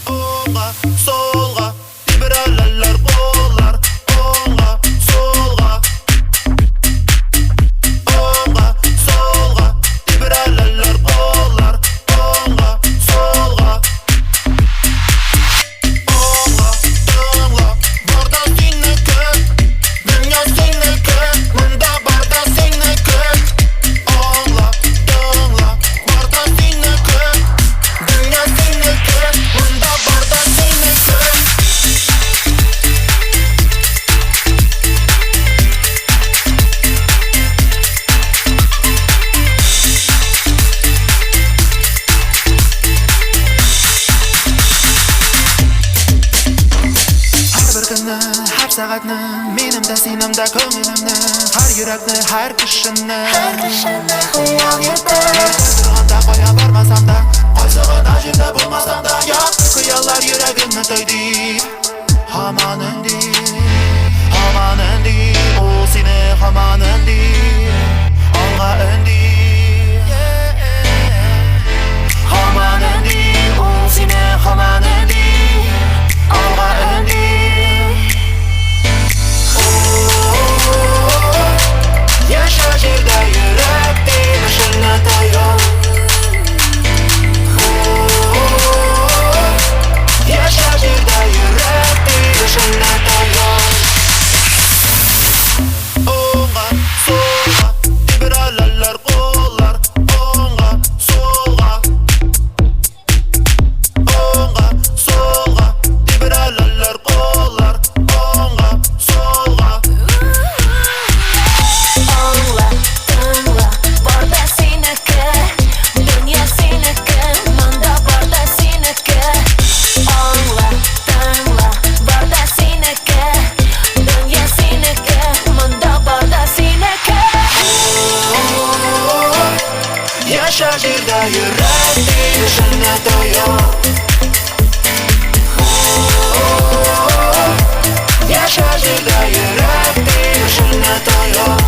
Уңга, сулга, тибрәләләр куллар. Уңга, сулга. Уңга, сулга, тибрәләләр куллар. Уңга, сулга. Аңла, тыңла, бар да синеке. Дөнья синеке, монда бар да синеке. Аңла, тыңла, бар да синеке. Дөнья синеке, монда бар да синеке. Һәрбер көнне, һәр сәгатьне, минем дә, синең дә күңелемне, һәр йөрәкне, һәр кешене, Һәр кешене хыял йөртә. Иртә торганда, кая бармасам да, кайсы гына җирдә булмасам да, якты хыяллар йөрәгемне төйди. Һаман өнди, һаман өнди, ул сине һаман өнди, алга өнди. Һаман өнди, ул сине һаман өнди, алга өнди. Яша җирдә йөрәк тибешенне тоеп. Яша җирдә йөрәк тибешенне тоеп. Уңга, сулга, тибрәләләр куллар. Уңга, сулга. Уңга, сулга, тибрәләләр куллар. Уңга, сулга. Аңла, тыңла, бар да синеке. Дөнья синеке, монда бар да синеке. Аңла, тыңла, бар да синеке. Дөнья синеке, монда бар да синеке. Яша җирдә йөрәк тибешенне тоеп. Яша җирдә йөрәк тибешенне тоеп.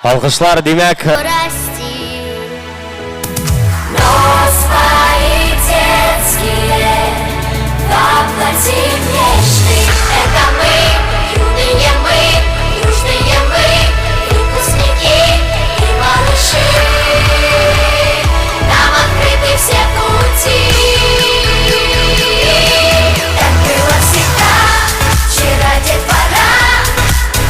Алкышлар, димәк, Прости. Но свои детские воплотим мечты. Это мы, юные мы, дружные мы, выпускники и малыши. Нам открыты все пути. Так было всегда, вчера детвора,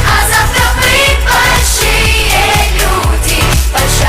а завтра мы большие люди, большая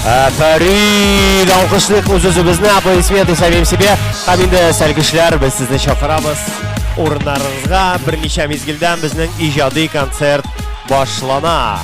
Афәрин! Алкышлыйк үз-үзебезне, аплодисменты самим себе. Һәм инде сәлкешләр, без сезне чакырабыз урыннарыгызга. Берничә мизгелдән безнең иҗади концерт башлана.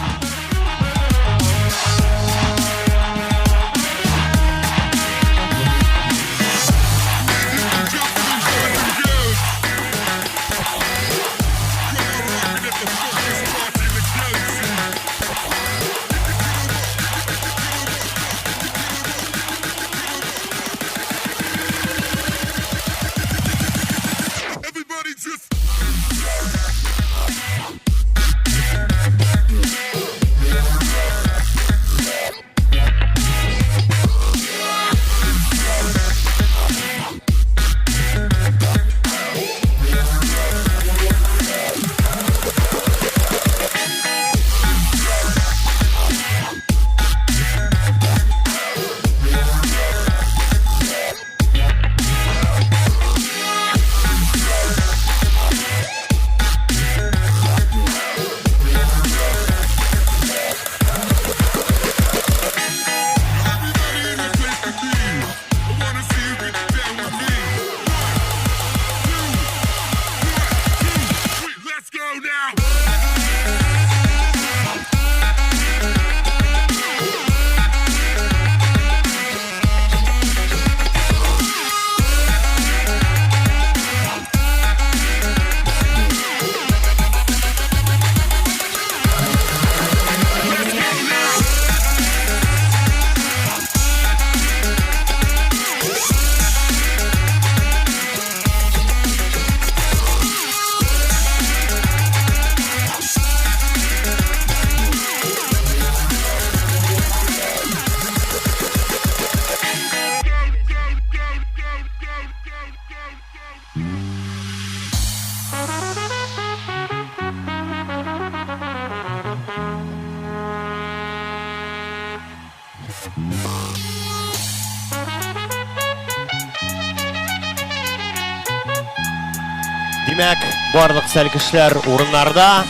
Димәк, барлык сәлкешләр урыннарда.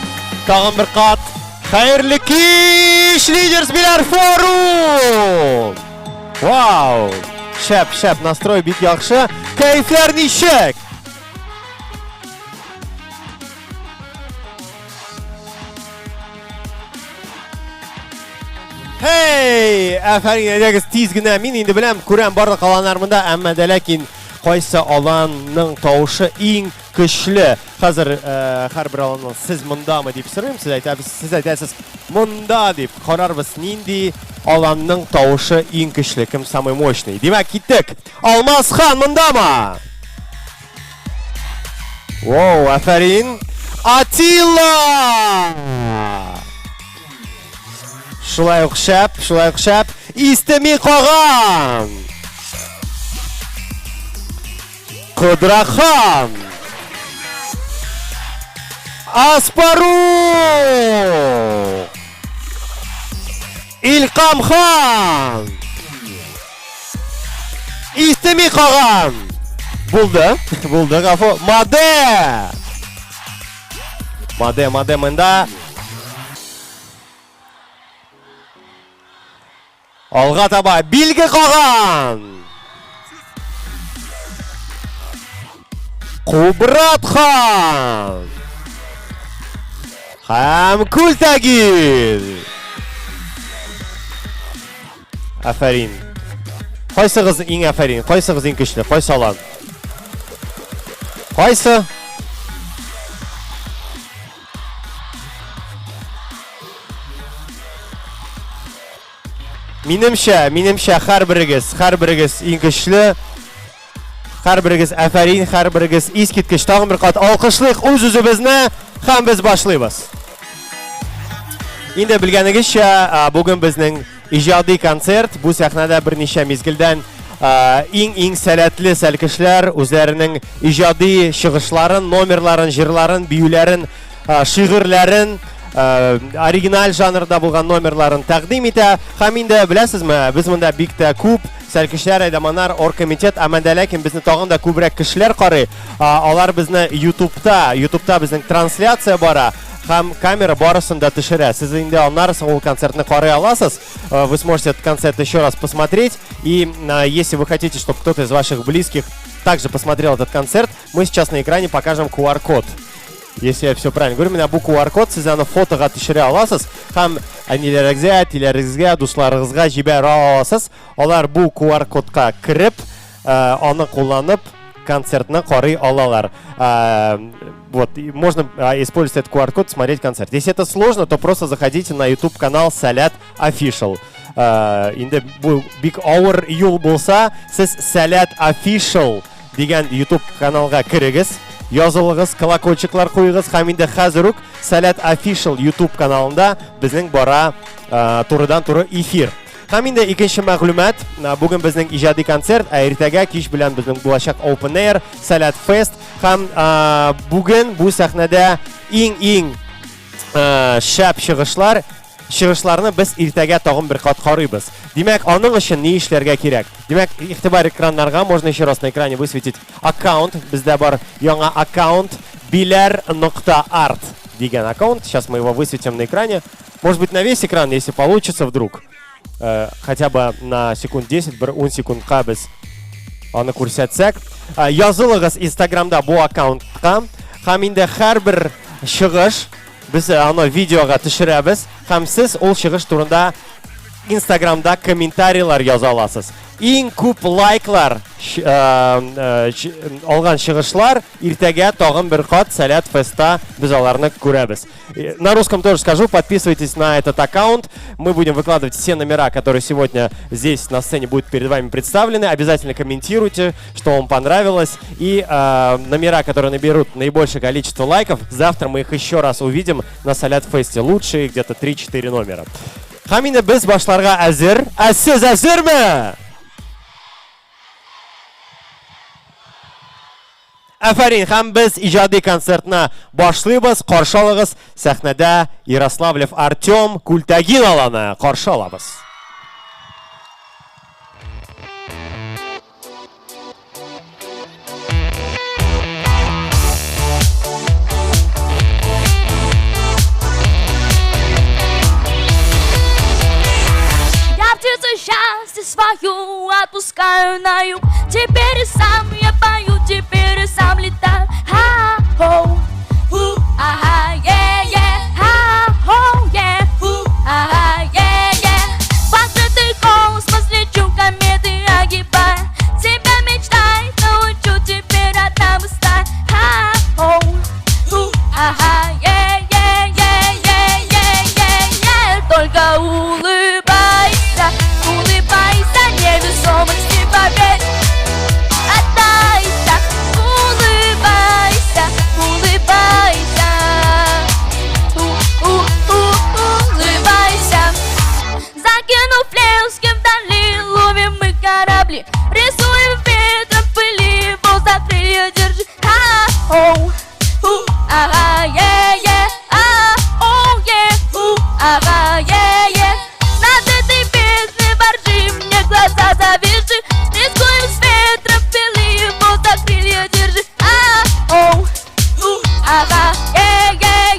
Тагын бер кат хәерле кич, Лидерс Биләр форум! Вау! Шәп, шәп, настрой бик яхшы. Кәефләр ничек? Хей! Әфәрин, әйдәгез тиз генә. Мин инде беләм, күрәм барлык аланнар монда, әмма дә ләкин кайсы аланның тавышы иң көчле. Хәзер э, һәрбер аланның сез мондамы дип сорыйм, сез әйтәбез, сез әйтәсез монда дип. Карарбыз нинди аланның тавышы иң көчле, кем самый мощный. Димәк, киттек. Алмаз хан мондамы? Воу, афәрин. Атилла! Шулай ук шәп, шулай ук шәп. Истеми каган! Кодрахан! Аспару! Илкам хан! Истеми каган! Булды, булды, гафу. Маде! Маде, Маде монда. Алга таба Билге каган! Кубрат хан! Һәм Күлтәгин! Афәрин. Кайсыгыз иң афәрин? Кайсыгыз иң көчле? Кайсы алан? Кайсы? Минемчә, минемчә һәрберегез, һәрберегез иң көчле. Һәрберегез афәрин, һәрберегез искиткеч. Тагын бер кат алкышлыйк үз-үзебезне һәм без башлыйбыз. Инде белгәнегезчә, бүген безнең иҗади концерт. Бу сәхнәдә берничә мизгелдән иң-иң сәләтле сәлкешләр үзләренең иҗади чыгышларын, номерларын, җырларын, биюләрен, шигырьләрен, оригиналь жанрда булган номерларын тәкъдим итә. Һәм инде беләсезме, без монда бик тә күп сәлкешләр, әйдаманнар, оргкомитет, әмма дә ләкин безне тагын да күбрәк кешеләр карый. Алар безне YouTube'та, YouTube'та безнең трансляция бара. Һәм камера барысын да төшерә. Сез инде аннары соң ул концертны карый аласыз. Вы сможете этот концерт еще раз посмотреть. И если вы хотите, чтобы кто-то из ваших близких также посмотрел этот концерт, мы сейчас на экране покажем QR-код. Если я все правильно говорю, менә бу QR-код, сез аны фотога төшерә аласыз һәм әниләрегезгә, әтиләрегезгә, дусларыгызга җибәрә аласыз. Алар бу QR-кодка кереп, аны кулланып, концертны карый алалар. Вот, можно использовать этот QR-код, смотреть концерт. Если это сложно, то просто заходите на YouTube-канал Салят Official. Инде бу бик авыр юл булса, сез Сәләт Official дигән YouTube каналга керегез, язылыгыз, колокольчиклар куегыз һәм инде хәзер үк Сәләт Official YouTube каналында безнең бара турыдан-туры эфир. Һәм инде икенче мәгълүмат, бүген безнең иҗади концерт, ә иртәгә кич белән безнең булачак Open Air, Сәләт Fest һәм бүген бу сәхнәдә иң-иң шәп чыгышлар. Чыгышларны без иртәгә тагын бер кат карыйбыз. Димәк, аның өчен ни эшләргә кирәк? Димәк, игътибар экраннарга, можно еще раз на экране высветить аккаунт. Бездә бар яңа аккаунт biler.art дигән аккаунт. Сейчас мы его высветим на экране. Может быть, на весь экран, если получится вдруг. Хотя бы на секунд 10, бер 10 секундка без аны күрсәтсәк. Язылыгыз Инстаграмда бу аккаунтка. Һәм инде һәрбер чыгыш без аны видеога төшерәбез һәм сез ул чыгыш турында Инстаграмда комментарийлар яза аласыз. Иң күп лайклар алган чыгышлар иртәгә тагын бер кат Сәләт Фестта без аларны күрәбез. На русском тоже скажу, подписывайтесь на этот аккаунт. Мы будем выкладывать все номера, которые сегодня здесь на сцене будут перед вами представлены. Обязательно комментируйте, что вам понравилось. И номера, которые наберут наибольшее количество лайков, завтра мы их еще раз увидим на Салят Фесте. Лучшие где-то 3-4 номера. Һәм инде без башларга әзер. Ә сез әзерме? Афәрин, һәм без иҗади концертны башлыйбыз. Каршы алыгыз, сәхнәдә Ярославлев Артем Культагин аланы. Каршы алабыз. Я птицу счастья свою отпускаю на юг. Теперь и сам я пою, теперь и сам летаю. Ха-хоу, ху, ага, е-е, ха-хоу, е, ху, ага, е-е. В открытый космос лечу, кометы огибая. Тебя мечтай, научу теперь одна мысля. Ха-хоу, ху, ага, е-е-е-е-е-е-е. Только улыбайся, улыбайся, невесомости поверь. Отдайся, улыбайся, улыбайся. Улыбайся. Закинув лески вдали, ловим мы корабли. Рисуем ветром пыли, воздух за крылья держи. Ха-хоу, ху, ага, е-е, а-оу, е, ху, ага, е-е. Над этой бездной боржи, мне глаза завяжи. Рискуем с ветром пыли, воздух за крылья держи. А-оу, ху, ага, е-е-е-е-е-е-е.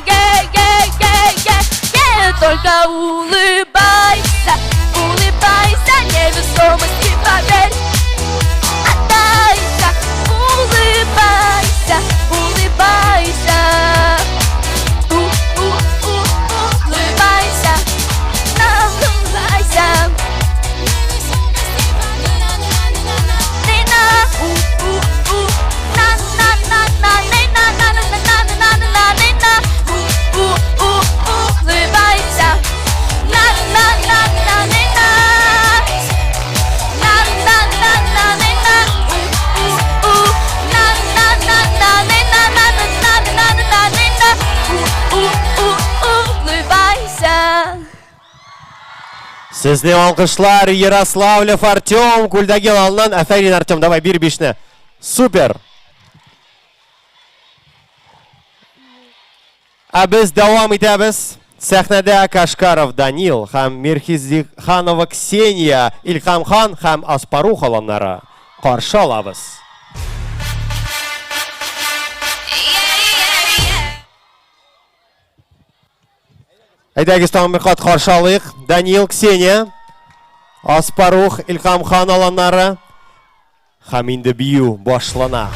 Только улыбайся, улыбайся, невесомости поверь. Отдайся, улыбайся, улыбайся. Улыбайся, улыбайся. На, у, у, у, на, на, на, на, на, на, на, на, на, на, на, на, на, на, у, у, у, улыбайся. На, на, на, на, на, на. На, на, на, на, на, на, у, у, у, на, на, на, на, на, на, на, на, на, на, на, на, на, у, у, у, улыбайся. Сезнең алкышлар Ярославлев Артем Кульдагин алыннан. Афәрин, Артем, давай бир бишне. Супер. Ә без дәвам итәбез. Сәхнәдә Кашкаров Данил һәм Мирхиздиханова Ксения, Илһам хан һәм Аспарух аланнары. Каршы алабыз. Әйдәгез тагын бер кат каршы алыйк. Даниил, Ксения, Аспарух, Илһам хан аланнары. Һәм инде бию башлана.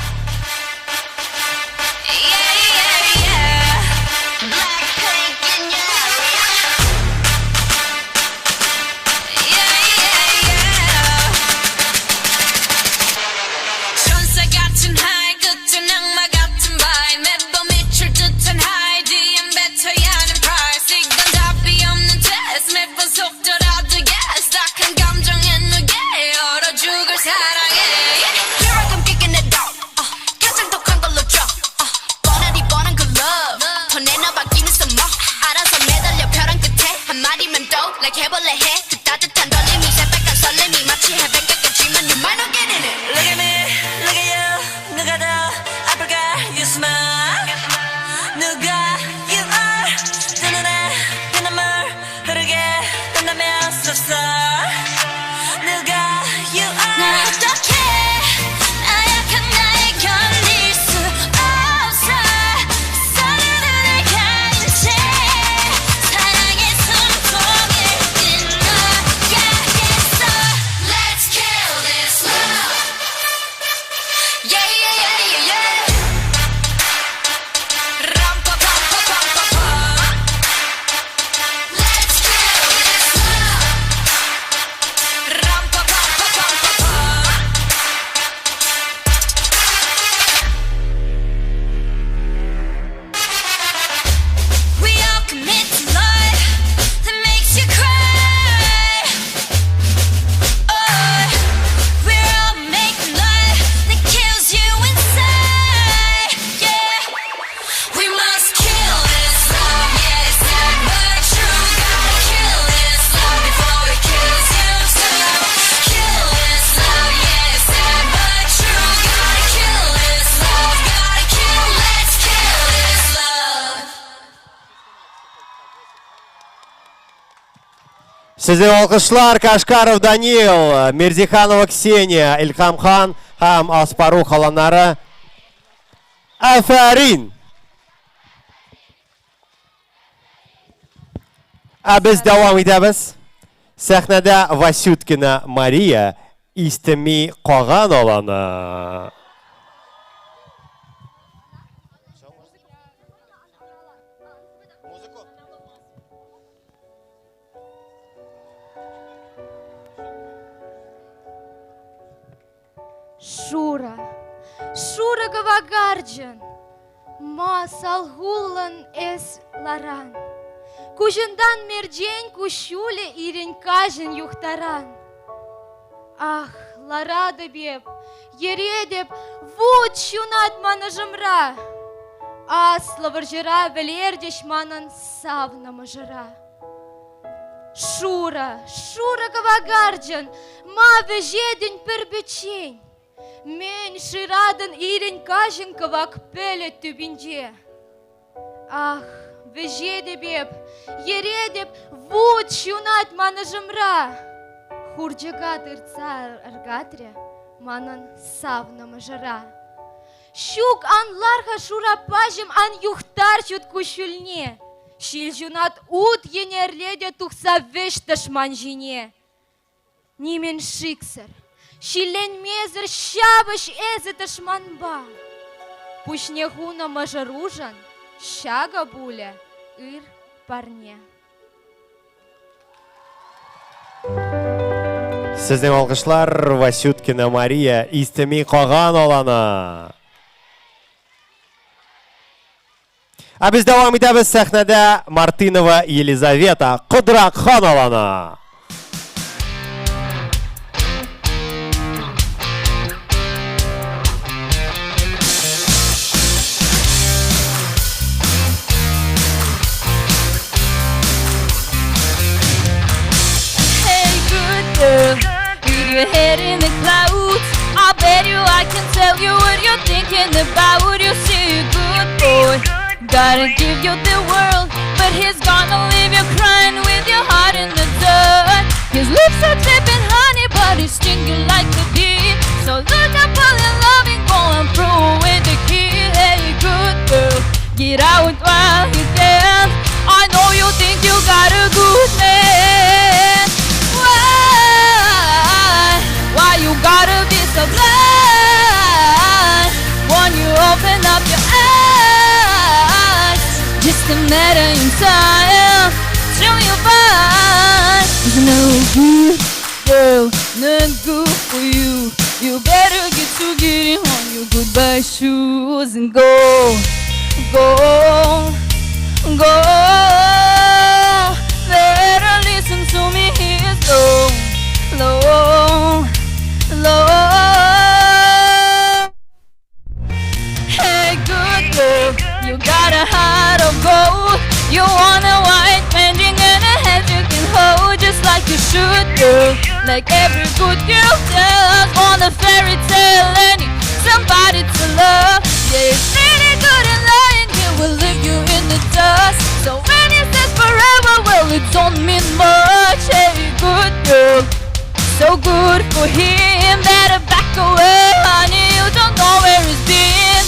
Сезнең алкышлар Кашкаров Даниил, Мирзиханова Ксения, Илһам хан һәм Аспарух аланнары. Афәрин! Ә без дәвам итәбез. Сәхнәдә Васюткина Мария Истеми каган аланы. Шура, шура кӑвакарчӑн, ма салхуллӑн эс ларан? Куҫӑнтан мерчен куҫҫулӗ ирӗн-каҫӑн юхтаран. Ах, ларатӑп эп, йӗретӗп, вут ҫунать ман ӑшӑмра. Аслӑ вӑрҫӑра вӗлерчӗҫ манӑн савнӑ мӑшӑра. Шурӑ, шурӑ кӑвакарчӑн, ма вӗҫетӗн пӗр-пӗччен? Мӗн шыратӑн ирӗн-каҫӑн кӑвак пӗлӗт тӳпинче? Ах, вӗҫетӗп эп, йӗретӗп, вут ҫунать ман ӑшӑмра. Хурчӑка тытса аркатрӗ манӑн савнӑ мӑшӑра. Ҫук, ан лар-ха, шураппаҫӑм, ан юхтар ҫут куҫҫульне. Ҫил ҫунат ут йӗнерле те тухса вӗҫ тӑшман ҫине. Нимӗн шиксӗр, ҫилленмесӗр ҫапӑҫ эсӗ тӑшманпа. Пуҫне хунӑ мӑшӑрушӑн ҫакӑ пулӗ ыр парне. Сезнең алкышлар Васюткина Мария Истеми Каган аланы. Ә без дәвам итәбез сәхнәдә Мартынова Елизавета Кодрак хан аланы. Hey, good girl, with your head in the clouds. I bet you I can tell you what you're thinking about. You see, good boy, gotta give you the world, but he's gonna leave you crying with your heart in the dirt. His lips are dripping honey, but he's stinging like a bee. So look up all your loving, go and throw away the key. Hey, good girl, get out while you can. I know you think you got a good man. Why? Why you gotta be so blind? When you open up your eyes, just a matter in time till you find there's no good girl, not good for you. You better get to getting on your goodbye shoes and go, go, go. Better listen to me, here's low, low, low. Hey, good girl, you got a heart of gold. You want a white ending and a hand you can hold, just like you should, girl. Like every good girl does. Want a fairy tale and somebody to love. Yeah, it's really good and lying here will leave you in the dust. So when it says forever, well, it don't mean much. Hey, good girl, so good for him. Better back away, honey, you don't know where he's been.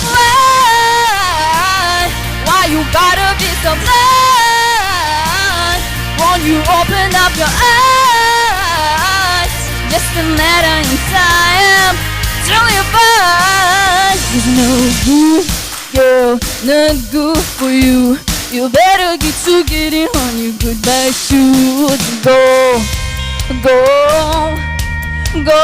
Why? Why you gotta be so blind? Won't you open up your eyes? Just a matter in time till you find there's no good girl, not good for you. You better get to getting on your goodbye shoes. Go, go, go.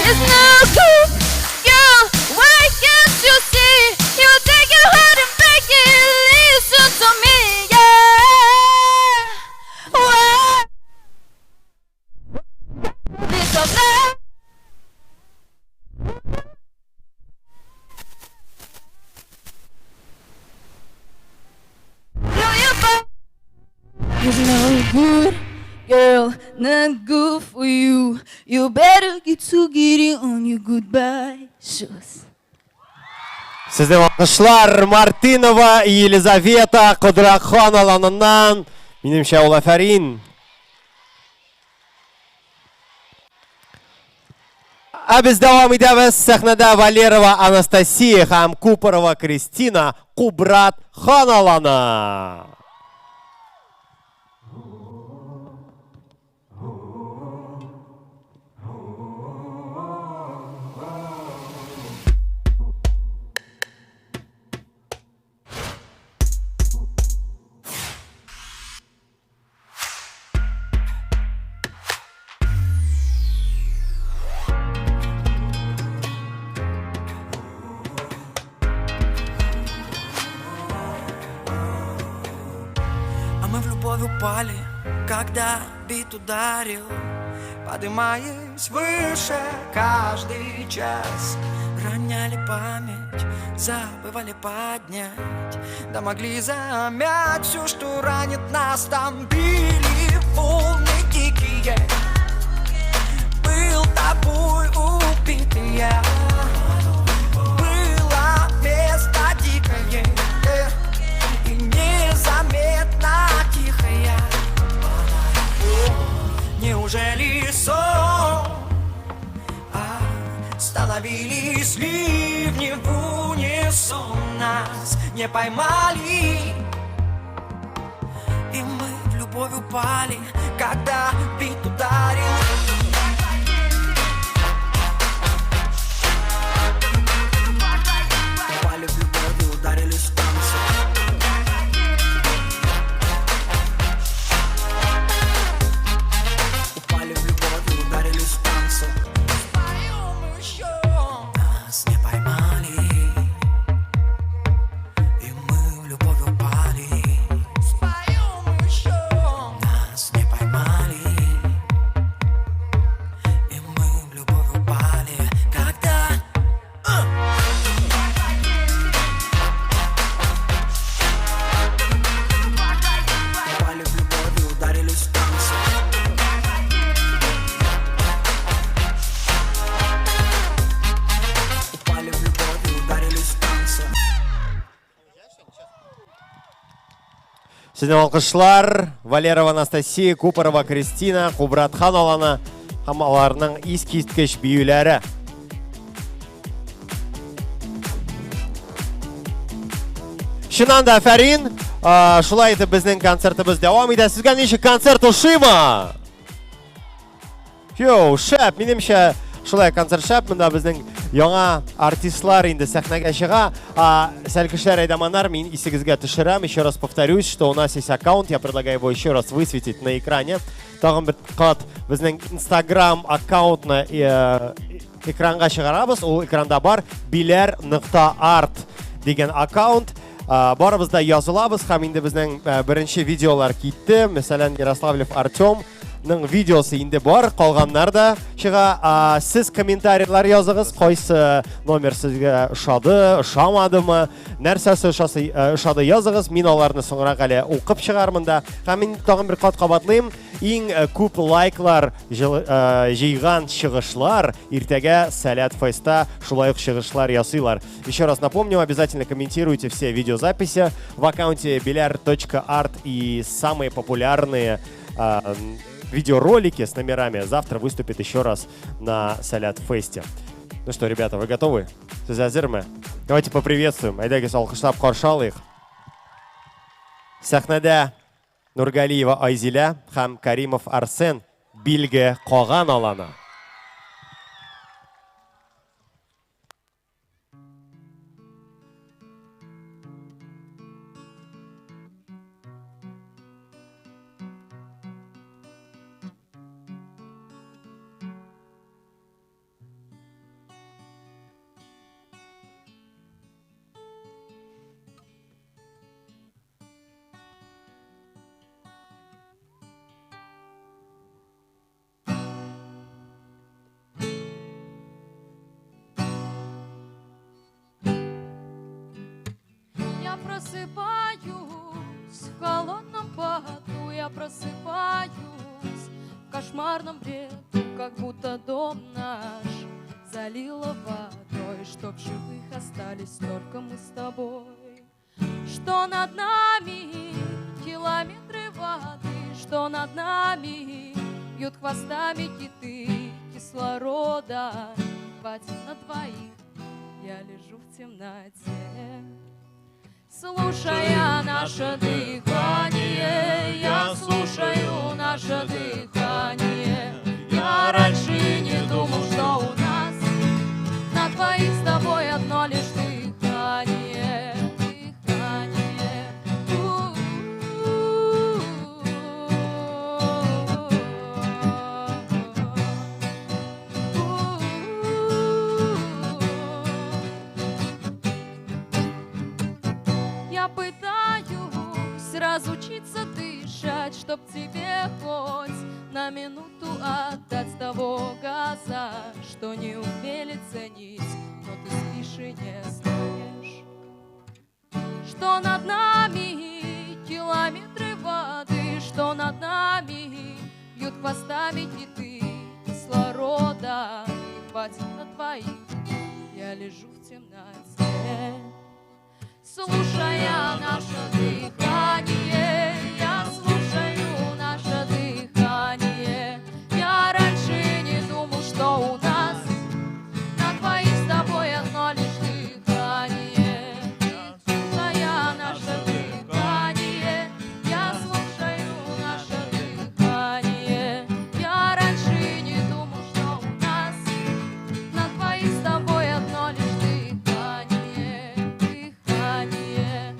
It's no good, girl. Why can't you see? He will take your heart and break it. Listen to me, yeah. Why? Be so blind. Will you find there's no good girl, not good for you. You better get to getting on your goodbye shoes. Сезнең алкышлар Мартынова Елизавета Кодракхан аланыннан. Минемчә, ул афәрин. Ә без дәвам итәбез. Сәхнәдә Валерова Анастасия һәм Купорова Кристина, Кубрат хан аланы. А мы в любовь упали, когда бит ударил, подымаясь выше каждый час. Роняли память, забывали поднять, да могли замять все, что ранит нас. Там били волны дикие, был тобой убитый я. Было место дикое и незаметно тихое. Неужели сон? Остановились ливни в унисон, нас не поймали. И мы в любовь упали, когда бит ударил. Упали в любовь и ударились в танце. Упали в любовь и ударились в танце. Споем еще. Нас не поймали, и мы в любовь упали. Споем еще. Нас не поймали. Сезнең алкышлар, Валерова Анастасия, Купорова Кристина, Кубрат Хан аланы һәм аларның искиткеч биюләре. Чыннан да, афәрин! Шулай итеп безнең концертыбыз дәвам итә. Сезгә ничек концерт ошыймы? Йоу, шәп, минемчә, шулай концерт шәп. Монда безнең яңа артистлар инде сәхнәгә чыга. А, сәлкешләр, әйдаманнар, мин исегезгә төшерәм. Еще раз повторюсь, что у нас есть аккаунт, я предлагаю его еще раз высветить на экране. Тагын бер кат безнең Instagram аккаунтны э, экранга чыгарабыз. Ул экранда бар. Биләр нокта арт дигән аккаунт. Барыбыз да язылабыз һәм инде безнең э, беренче видеолар китте. Мәсәлән, Ярославлев Артем ның видеосы инде бар, калганнар да чыга. Сез комментарийлар языгыз, кайсы номер сезгә ошады, ошамадымы, нәрсәсе ошасы, э, ошады языгыз. Мин аларны соңрак әле укып чыгармын да. Һәм мин тагын бер кат кабатлыйм, Иң э, күп лайклар э, җыйган чыгышлар иртәгә Сәләт Феста шулай ук чыгышлар ясыйлар. Еще раз напомню, обязательно комментируйте все видеозаписи в аккаунте bilar.art и самые популярные э, видеоролики с номерами завтра выступит еще раз на Сәләт Фесте. Ну что, ребята, вы готовы? Сез әзерме? Давайте поприветствуем. Әйдәгез, алкышлап каршы алыйк. Сәхнәдә Нургалиева Айзилә һәм Каримов Арсен Билге Каган аланы. Я просыпаюсь в холодном поту, я просыпаюсь в кошмарном бреду, как будто дом наш залило водой, чтоб живых остались только мы с тобой. Что над нами километры воды, что над нами бьют хвостами киты, кислорода не хватит на двоих, я лежу в темноте. Слушая наше дыхание, я слушаю наше дыхание. Я раньше не думал, что у нас на двоих с тобой одно лишь дыхание, дыхание. Я пытаюсь разучиться дышать, чтоб тебе хоть на минуту отдать того газа, что не умели ценить, но ты спишь и не знаешь, что над нами километры воды, что над нами бьют хвостами киты, кислорода не хватит на двоих. Я лежу в темноте, слушая наше дыхание, я слушаю наше дыхание. Я раньше не думал, что у нас на двоих с тобой одно лишь дыхание. Слушая наше дыхание, я слушаю наше дыхание. Я раньше не думал, что у нас на двоих с тобой одно лишь дыхание, дыхание.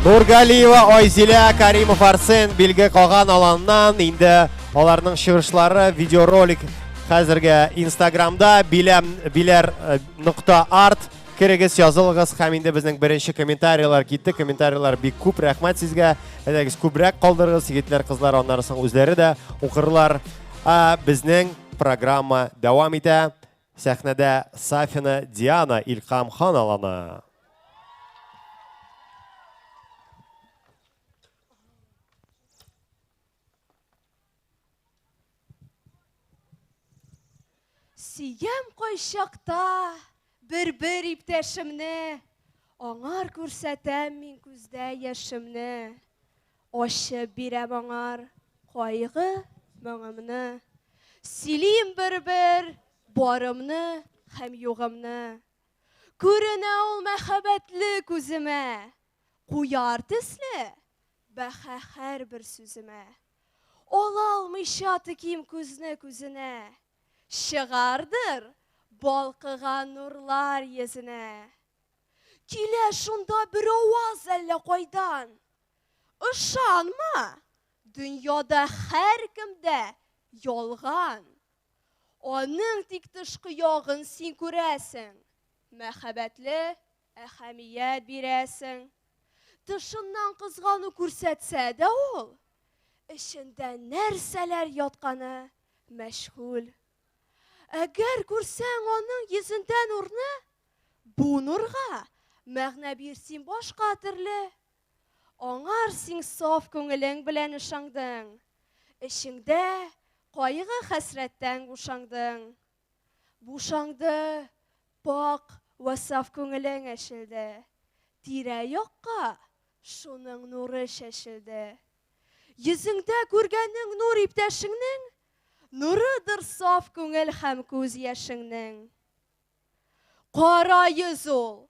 Нургалиева Айзилә, Каримов Арсен, Билге Каган аланнан инде аларның чыгышлары видеоролик хәзергә Инстаграмда биләм биләр э, нокта арт керегез, язылыгыз һәм инде безнең беренче комментарийлар китте. Комментарийлар бик күп, рәхмәт сезгә. Әйдәгез күбрәк калдырыгыз, егетләр, кызлар, аннары соң үзләре дә укырлар. Ә, безнең программа дәвам итә. Сәхнәдә Сафина Диана Илкам хан аланы. Сөям кайчакта бер-бер иптәшемне, Аңар күрсәтәм мин күздә яшемне. Ачып бирәм аңар кайгы моңымны. Сөйлим бер-бер барымны һәм югымны. Күренә ул мәхәббәтле күземә, Куяр төсле бәһа һәрбер сүземә. Ала алмыйча теким күзне күзенә, Чыгардыр балкыган нурлар йөзенә. Килә шунда бер аваз әллә кайдан, Ышанма, дөньяда һәркем дә ялган. Аның тик тышкы ягын син күрәсең, Мәхәббәтле әһәмият бирәсең. Тышыннан кызгану күрсәтсә дә ул, эчендә нәрсәләр ятканы мәчһүл. Әгәр күрсәң аның йөзендә нурны, бу нурга мәгънә бир син башка төрле. Аңар син саф күңелең белән ышандың, эчеңдә кайгы-хәсрәттән бушандың. Бушанды, пакь вә саф күңелең әчелде. Тирә-якка шуның нуры чәчелде. Йөзеңдә күргәнең нур иптәшеңнең, Нурыдыр саф күңел һәм күз яшеңнең. Кара йөз ул,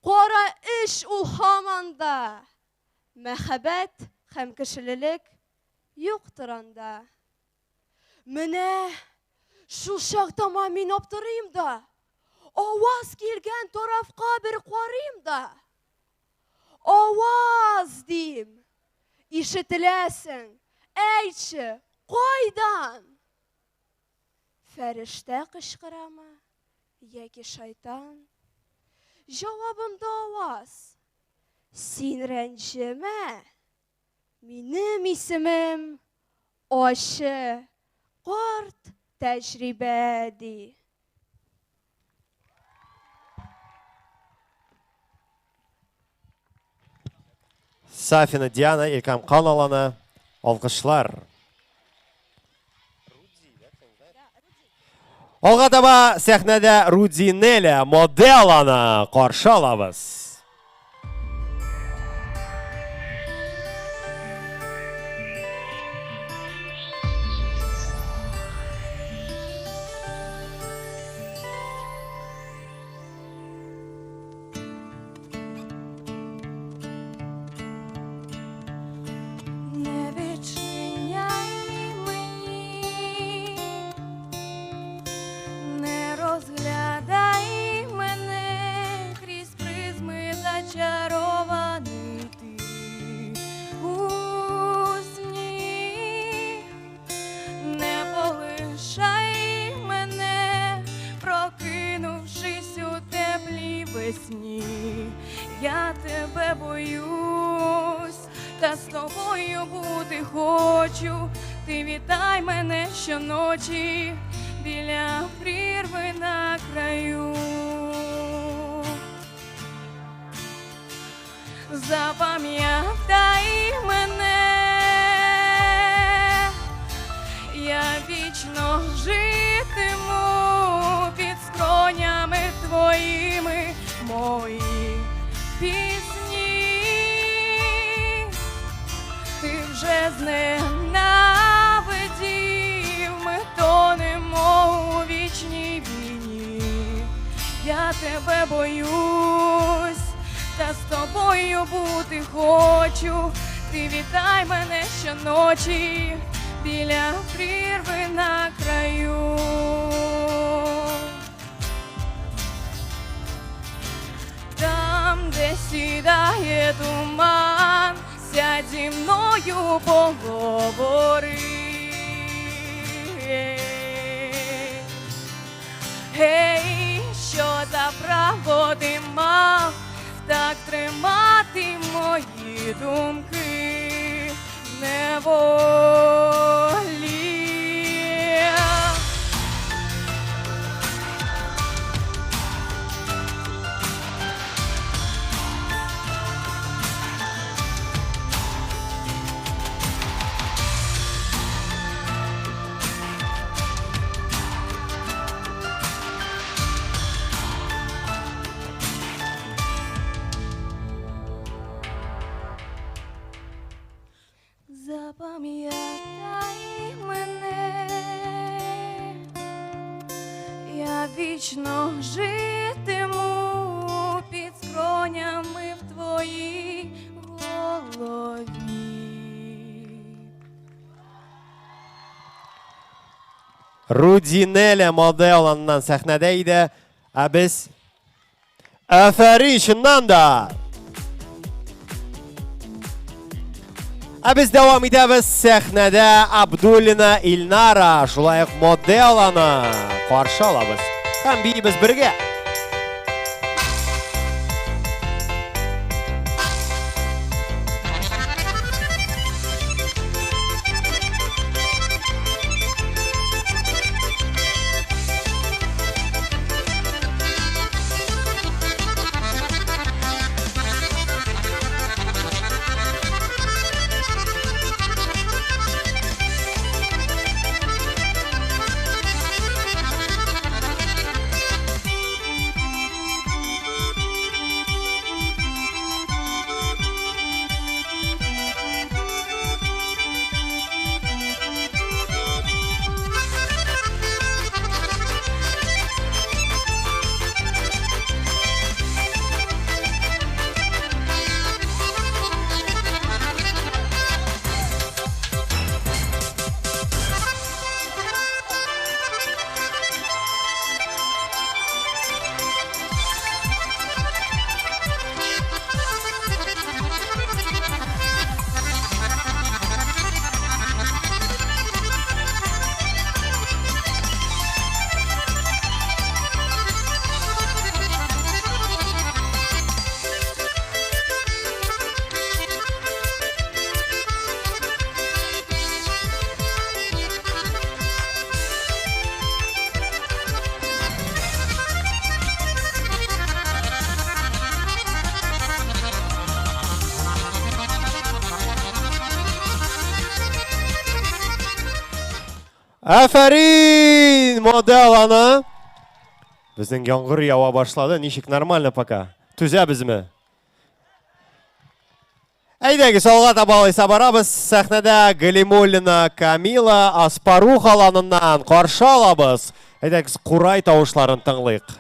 кара эш ул һаман да, Мәхәббәт һәм кешелелек юктыр анда. Менә шул чакта ма мин аптырыйм да, аваз килгән тарафка бер карыйм да, Аваз, дим, ишетеләсең, әйтче, кайдан? Фәрештә кычкырамы яки шайтан? Җавабымда аваз, син рәнҗемә, Минем исемем Ачы карт тәҗрибә, ди. Сафина Диана Илкам Каналаны алкышлар. Алга таба сәхнәдә Руди Неля Моделаны каршы алабыз. Не відчиняй мені, не розглядай мене крізь призми зачарований ти у сні. Не полишай мене, прокинувшись у теплій весні. Я тебе боюсь, та з тобою бути хочу. Ти вітай мене щоночі біля прірви на краю. Запам'ятай мене, я вічно житиму під скронями твоїми, мої пісні. Ти вже зненавидів, ми тонемо у вічній війні. Я тебе боюсь, та з тобою бути хочу. Ти вітай мене щоночі біля прірви на краю. Там, де сідає туман, сядь зі мною поговори. Гей, що за право ти мав так тримати мої думки в неволі? Пам'ятай мене, я вічно житиму під скронями в твоїй голові. Рудинеля моделыннан сәхнәдә иде. Ә без Афәрин, чыннан да! Ә без дәвам итәбез сәхнәдә Абдуллина Илнара, шулай ук моделаны каршы алабыз. Һәм биибез бергә. Афәрин, моделаны! Безнең яңгыр ява башлады. Ничек нормально пока? Түзәбезме? Әйдәгез, алга таба алайса барабыз. Сәхнәдә Галимуллина Камила Аспарух аланыннан каршы алабыз. Әйдәгез, курай тавышларын тыңлыйк.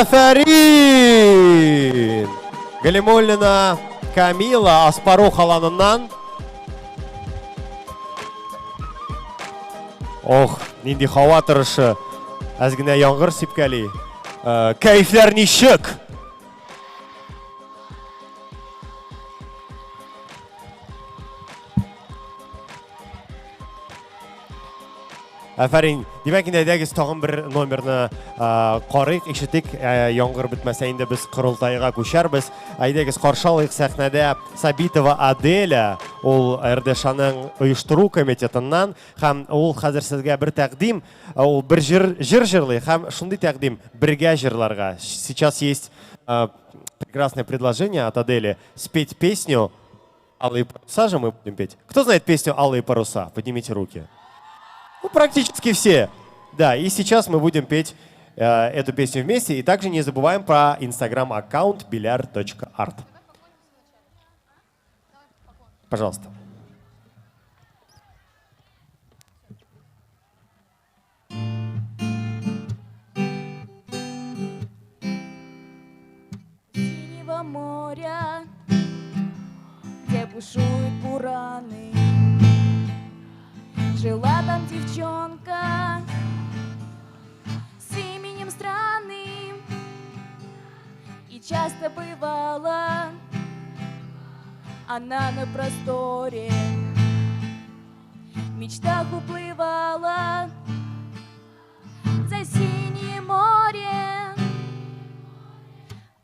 Афәрин! Галимуллина Камила Аспарух аланыннан. Ох, нинди һава торышы. Әз генә яңгыр сипкәли. Э, кәефләр ничек? Афәрин. Димәк, инде әйдәгез тагын бер номерны карыйк, ишетик. Яңгыр бетмәсә инде без корылтайга күчәрбез. Әйдәгез каршы алыйк сәхнәдә Сабитова Аделя, ул РДШның оештыру комитетыннан һәм ул хәзер сезгә бер тәкъдим, ул бер җыр җыр җырлый һәм шундый тәкъдим бергә җырларга. Сейчас есть прекрасное предложение от Адели спеть песню Алые паруса же мы будем петь. Кто знает песню «Алые паруса»? Поднимите руки. Ну, практически все. Да, и сейчас мы будем петь эту песню вместе. И также не забываем про инстаграм-аккаунт bilyar.art. Пожалуйста. Синего моря, где бушуют бураны, жила там девчонка с именем страны, и часто бывала она на просторе, в мечтах уплывала за синее море.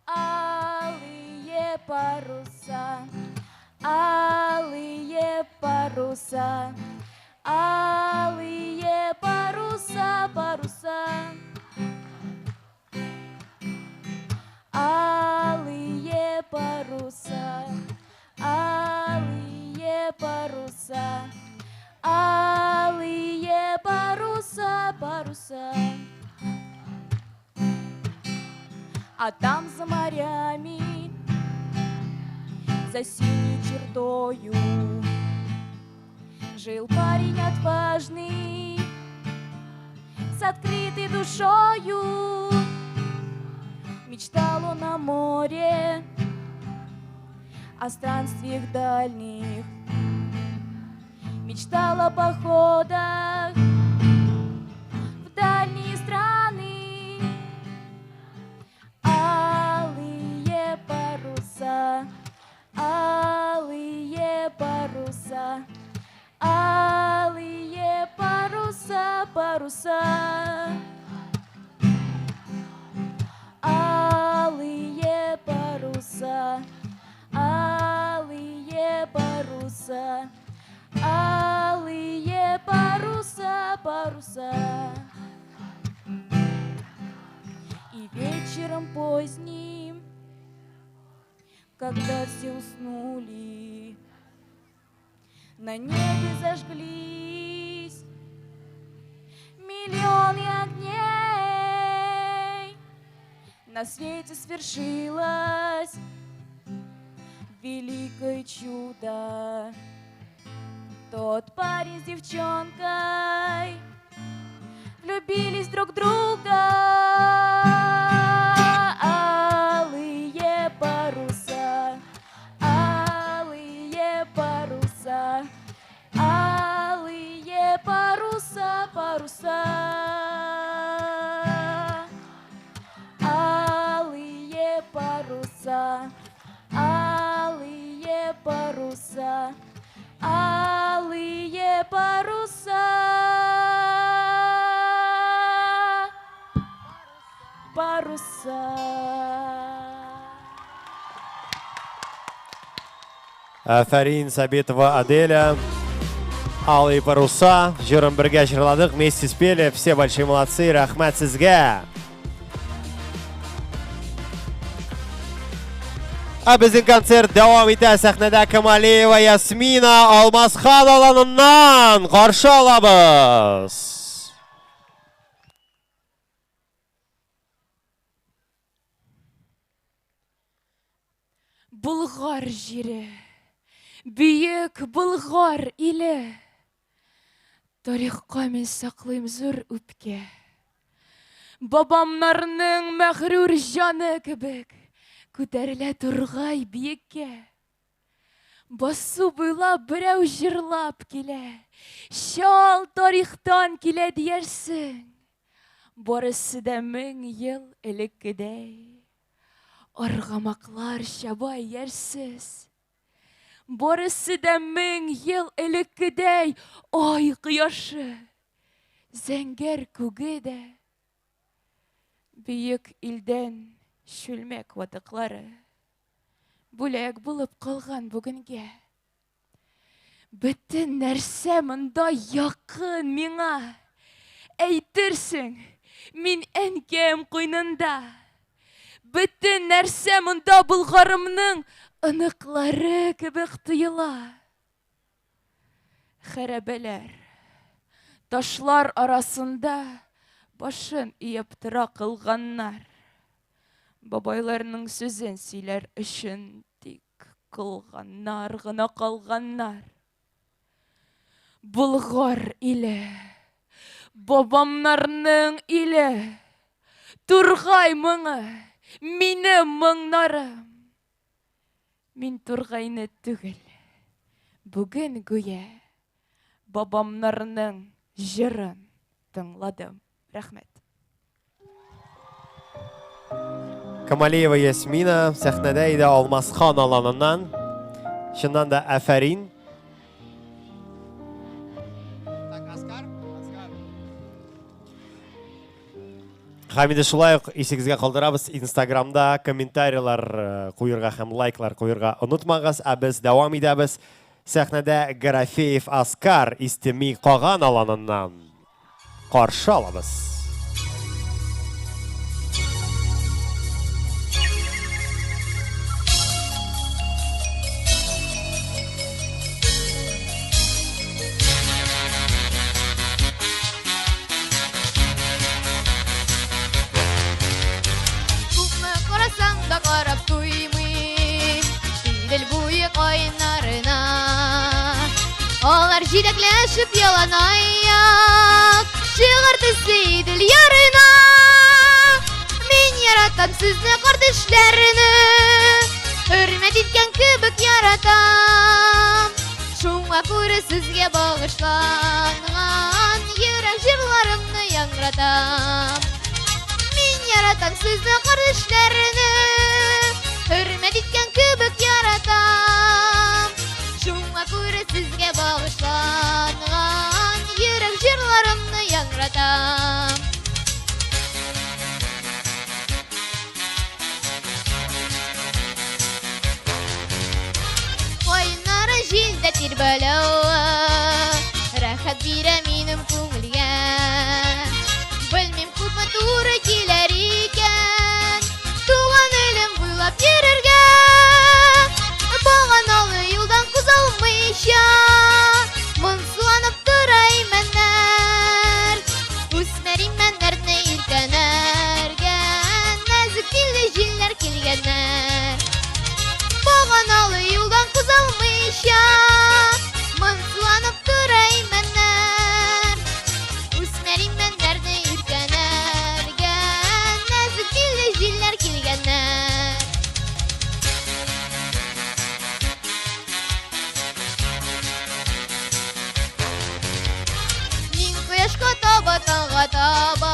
Алые паруса, алые паруса, алые паруса, паруса. Алые паруса, алые паруса, алые паруса, паруса. А там за морями, за синей чертою, жил парень отважный, с открытой душою. Мечтал он о море, о странствиях дальних, мечтал о походах в дальние страны. Алые паруса, алые паруса, алые паруса, паруса. Алые паруса, алые паруса, алые паруса, паруса. И вечером поздним, когда все уснули, на небе зажглись миллионы огней. На свете свершилось великое чудо. Тот парень с девчонкой влюбились друг в друга. Алые паруса, алые паруса, алые паруса, паруса. Алые паруса, алые паруса, алые паруса, паруса. Афәрин, Сабитова Аделя. Алые паруса. Җырын бергә җырладык, вместе спели. Все большие молодцы. Рәхмәт сезгә. Ә безнең концерт дәвам итә. Сәхнәдә Камалеева Ясмина Алмасхан аланыннан каршы алабыз. Болгар җире, бөек Болгар иле. Тарихка мин саклыйм зур үпкә. Бабамнарның мәгърур җаны кебек күтәрелә тургай биеккә. Басу буйлап берәү җырлап килә. Чал тарихтан килә диярсең. Барысы да 1000 ел элеккедәй. Аргамаклар чаба иярсез. Барысы да 1000 ел элеккедәй ай кояшы. Зәңгәр күге дә. Бөек илдән чүлмәк ватыклары бүләк булып калган бүгенгә. Бөтен нәрсә монда якын миңа. Әйтерсең, мин әнкәм куйнында. Бөтен нәрсә монда Болгарымның оныклары кебек тоела. Хәрабәләр, ташлар арасында башын иеп тора кылганнар. Бабайларның сүзен сөйләр өчен тик кылганнар гына калганнар. Болгар иле, бабамнарның иле, тургай моңы, минем моңнарым. Мин тургайны түгел, бүген гүя бабамнарның җырын тыңладым. Рәхмәт. Камалиева Ясмина сәхнәдә иде Алмаз хан аланыннан. Чыннан да афәрин. Һәм инде шулай ук исегезгә калдырабыз, Инстаграмда комментарийлар куерга һәм лайклар куерга онытмагыз. Ә без дәвам итәбез. Сәхнәдә Гарафеев Аскар Истеми Каган аланыннан каршы алабыз. Күпме карасам да карап туймыйм Идел буе каеннарына. Алар җиләкләшеп яланаяк Чыгар төсле Идел ярына. Мин яратам сезне, кардәшләрне, Хөрмәт иткән кебек яратам. Шуңа күрә сезгә багышланган Йөрәк җырларымны яңгыратам. Мин яратам сезне, кардәшләрне, Хөрмәт иткән кебек яратам. Шуңа күрә сезгә багышланган Йөрәк җырларымны яңгыратам. Каеннары җилдә тирбәләве Рәхәт бирә минем күңелгә. Белмим, күпме туры килер икән Туган илем буйлап йөрергә. Баганалы юлдан күз алмыйча Моңсуланып тора имәннәр. Үсмер имәннәрне иркәнәргә Нәзек билле җилләр килгәннәр. Баганалы юлдан күз алмыйча Моңсуланып тора имәннәр. Үсмер имәннәрне иркәнәргә Нәзек билле җилләр килгәннәр. Мин кояшка таба, таңга таба,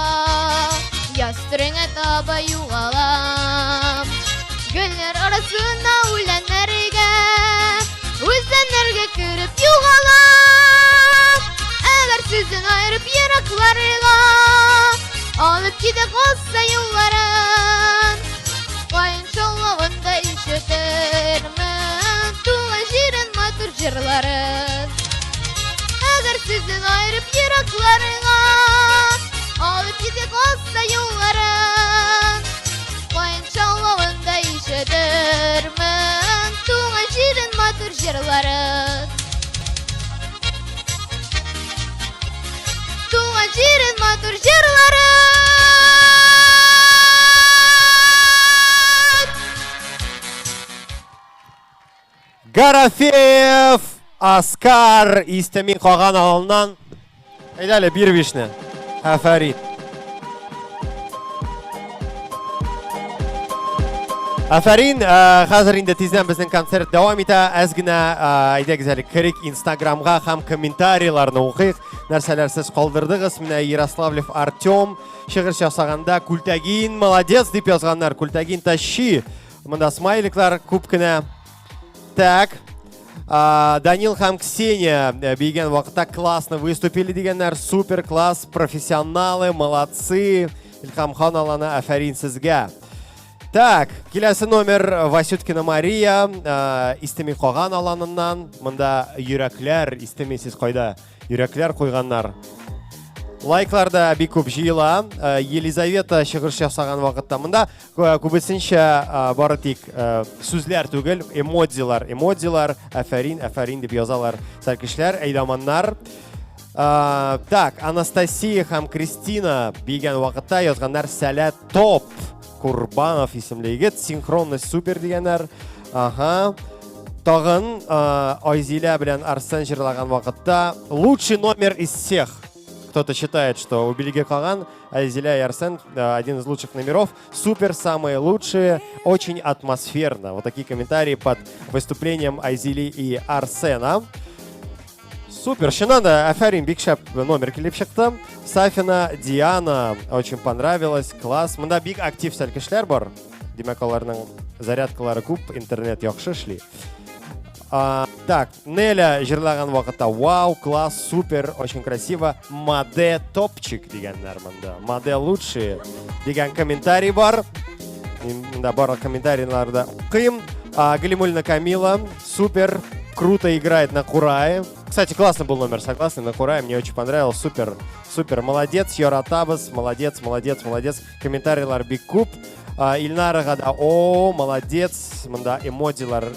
Яз төреңә таба югалам. Гөлләр арасына үләннәргә, Үзәннәргә кереп югалам. Әгәр сездән аерып еракларга Алып китә калса юлларын, Каен шаулавында ишетермен Туган җирен матур җырларын. Әгәр сездән аерып еракларга Алып китә калса юлларын, Каен шаулавында ишетермен Туган җирен матур җырларын. Туган җирен матур җырларын. Гарафеев Аскар Истеми Каган аланыннан. Әйдә әле, бир бишне. Афәрин. Афәрин, хәзер инде тиздән безнең концерт дәвам итә. Әз генә әйдәгез әле керик Инстаграмга һәм комментарийларны укыйк. Нәрсәләр сез калдырдыгыз? Менә Ярославлев Артем чыгыш ясаганда Күлтәгин молодец дип язганнар. Күлтәгин тащи. Монда смайликлар күп кенә. Так. Данил һәм Ксения биегән вакытта классно выступили дигәннәр. Супер класс, профессионалы, молодцы. Илһам хан аланы афәрин сезгә. Так, киләсе номер Васюткина Мария, Истеми Каган аланыннан. Монда йөрәкләр, истеми сез кайда? Йөрәкләр куйганнар. Лайклар да бик күп җыела. Елизавета чыгыш ясаган вакытта монда күбесенчә бары тик сүзләр түгел, эмодзилар, эмодзилар, афәрин, афәрин дип язалар сәркешләр, әйдаманнар. Так, Анастасия һәм Кристина бигән вакытта язганнар сәләт топ. Курбанов исемле егет, синхронность супер дигәннәр. Ага. Тагын Айзилә белән Арсен җырлаган вакытта лучший номер из всех. Кто-то считает, что у Бельги Каган, Айзиля и Арсен один из лучших номеров. Супер, самые лучшие, очень атмосферно. Вот такие комментарии под выступлением Айзили и Арсена. Супер, чыннан да, афәрин, бик шәп номер килеп чыкты. Сафина, Диана, очень понравилось, класс. Монда бик актив сәлкешләр бар. Димәк, аларның зарядкалары күп, интернет яхшы эшли. Так, Неля җырлаган вакытта, вау, класс, супер, очень красиво. Маде топчик дигәннәр монда. Маде лучшие дигән комментарий бар. Мин монда барлык комментарийларны укыйм. Галимуллина Камила, супер, круто играет на курае. Кстати, классный был номер, согласны, на курае, мне очень понравилось, супер, супер, молодец, яратабыз, молодец, молодец, молодец. Комментарийлар бик күп. Ильнарага да, о, молодец, монда эмодзилар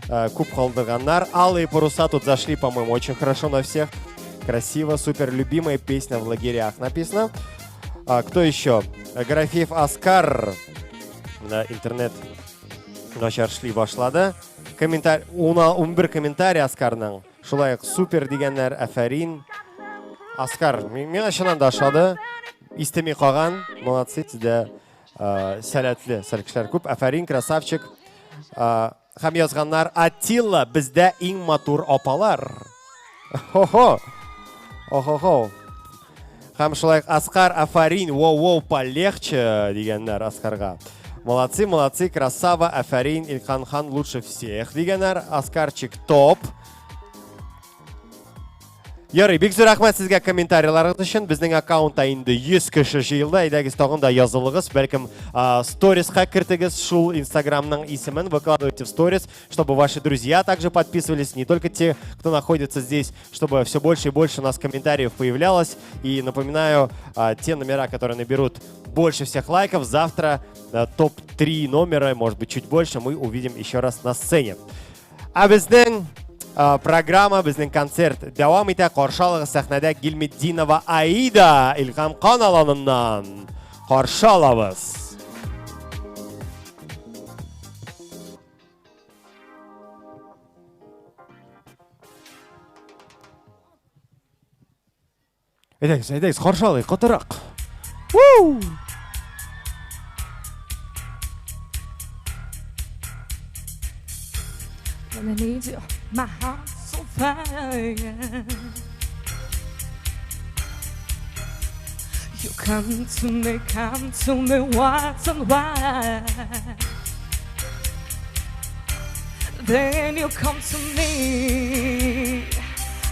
күп калдырганнар. Алые паруса тут зашли, по-моему, очень хорошо на всех. Красиво, супер, любимая песня в лагерях написано. Кто еще? Графеев Оскар. Да, интернет начар эшли башлады. Комментарий, 11 комментарий Оскарның. Шулай ук супер дигәннәр, афәрин. Оскар, миңа чыннан да ошады. Истеми каган, молодцы, сездә сәләтле сәлкешләр күп. Афәрин, красавчик. Һәм язганнар, Атилла, бездә иң матур апалар. Хо-хо. Охо-хо. Һәм шулай ук Аскар, афәрин, воу-воу, полегче дигәннәр Аскарга. Молодцы, молодцы, красава, афәрин, Илхан хан лучше всех дигәннәр. Аскарчик топ. Ярый, бик зур рәхмәт сезгә комментарийларыгыз өчен. Безнең аккаунтта инде 100 кеше җыелды. Әйдәгез тагын да язылыгыз. Бәлкем, сториска кертегез шул Инстаграмның исемен, выкладывайте в сторис, чтобы ваши друзья также подписывались, не только те, кто находится здесь, чтобы все больше и больше у нас комментариев появлялось. И напоминаю, те номера, которые наберут больше всех лайков, завтра топ-3 номера, может быть, чуть больше, мы увидим еще раз на сцене. Ә безнең программа, безнең концерт дәвам итә. Каршы алыгыз сәхнәдә Гильметдинова Аида Илһам Кан аланыннан. Каршы алабыз. Әйдәгез, әйдәгез, каршы алыйк, катырак. Вуу! When I need you, my heart's on fire. You come to me, once and why? Then you come to me,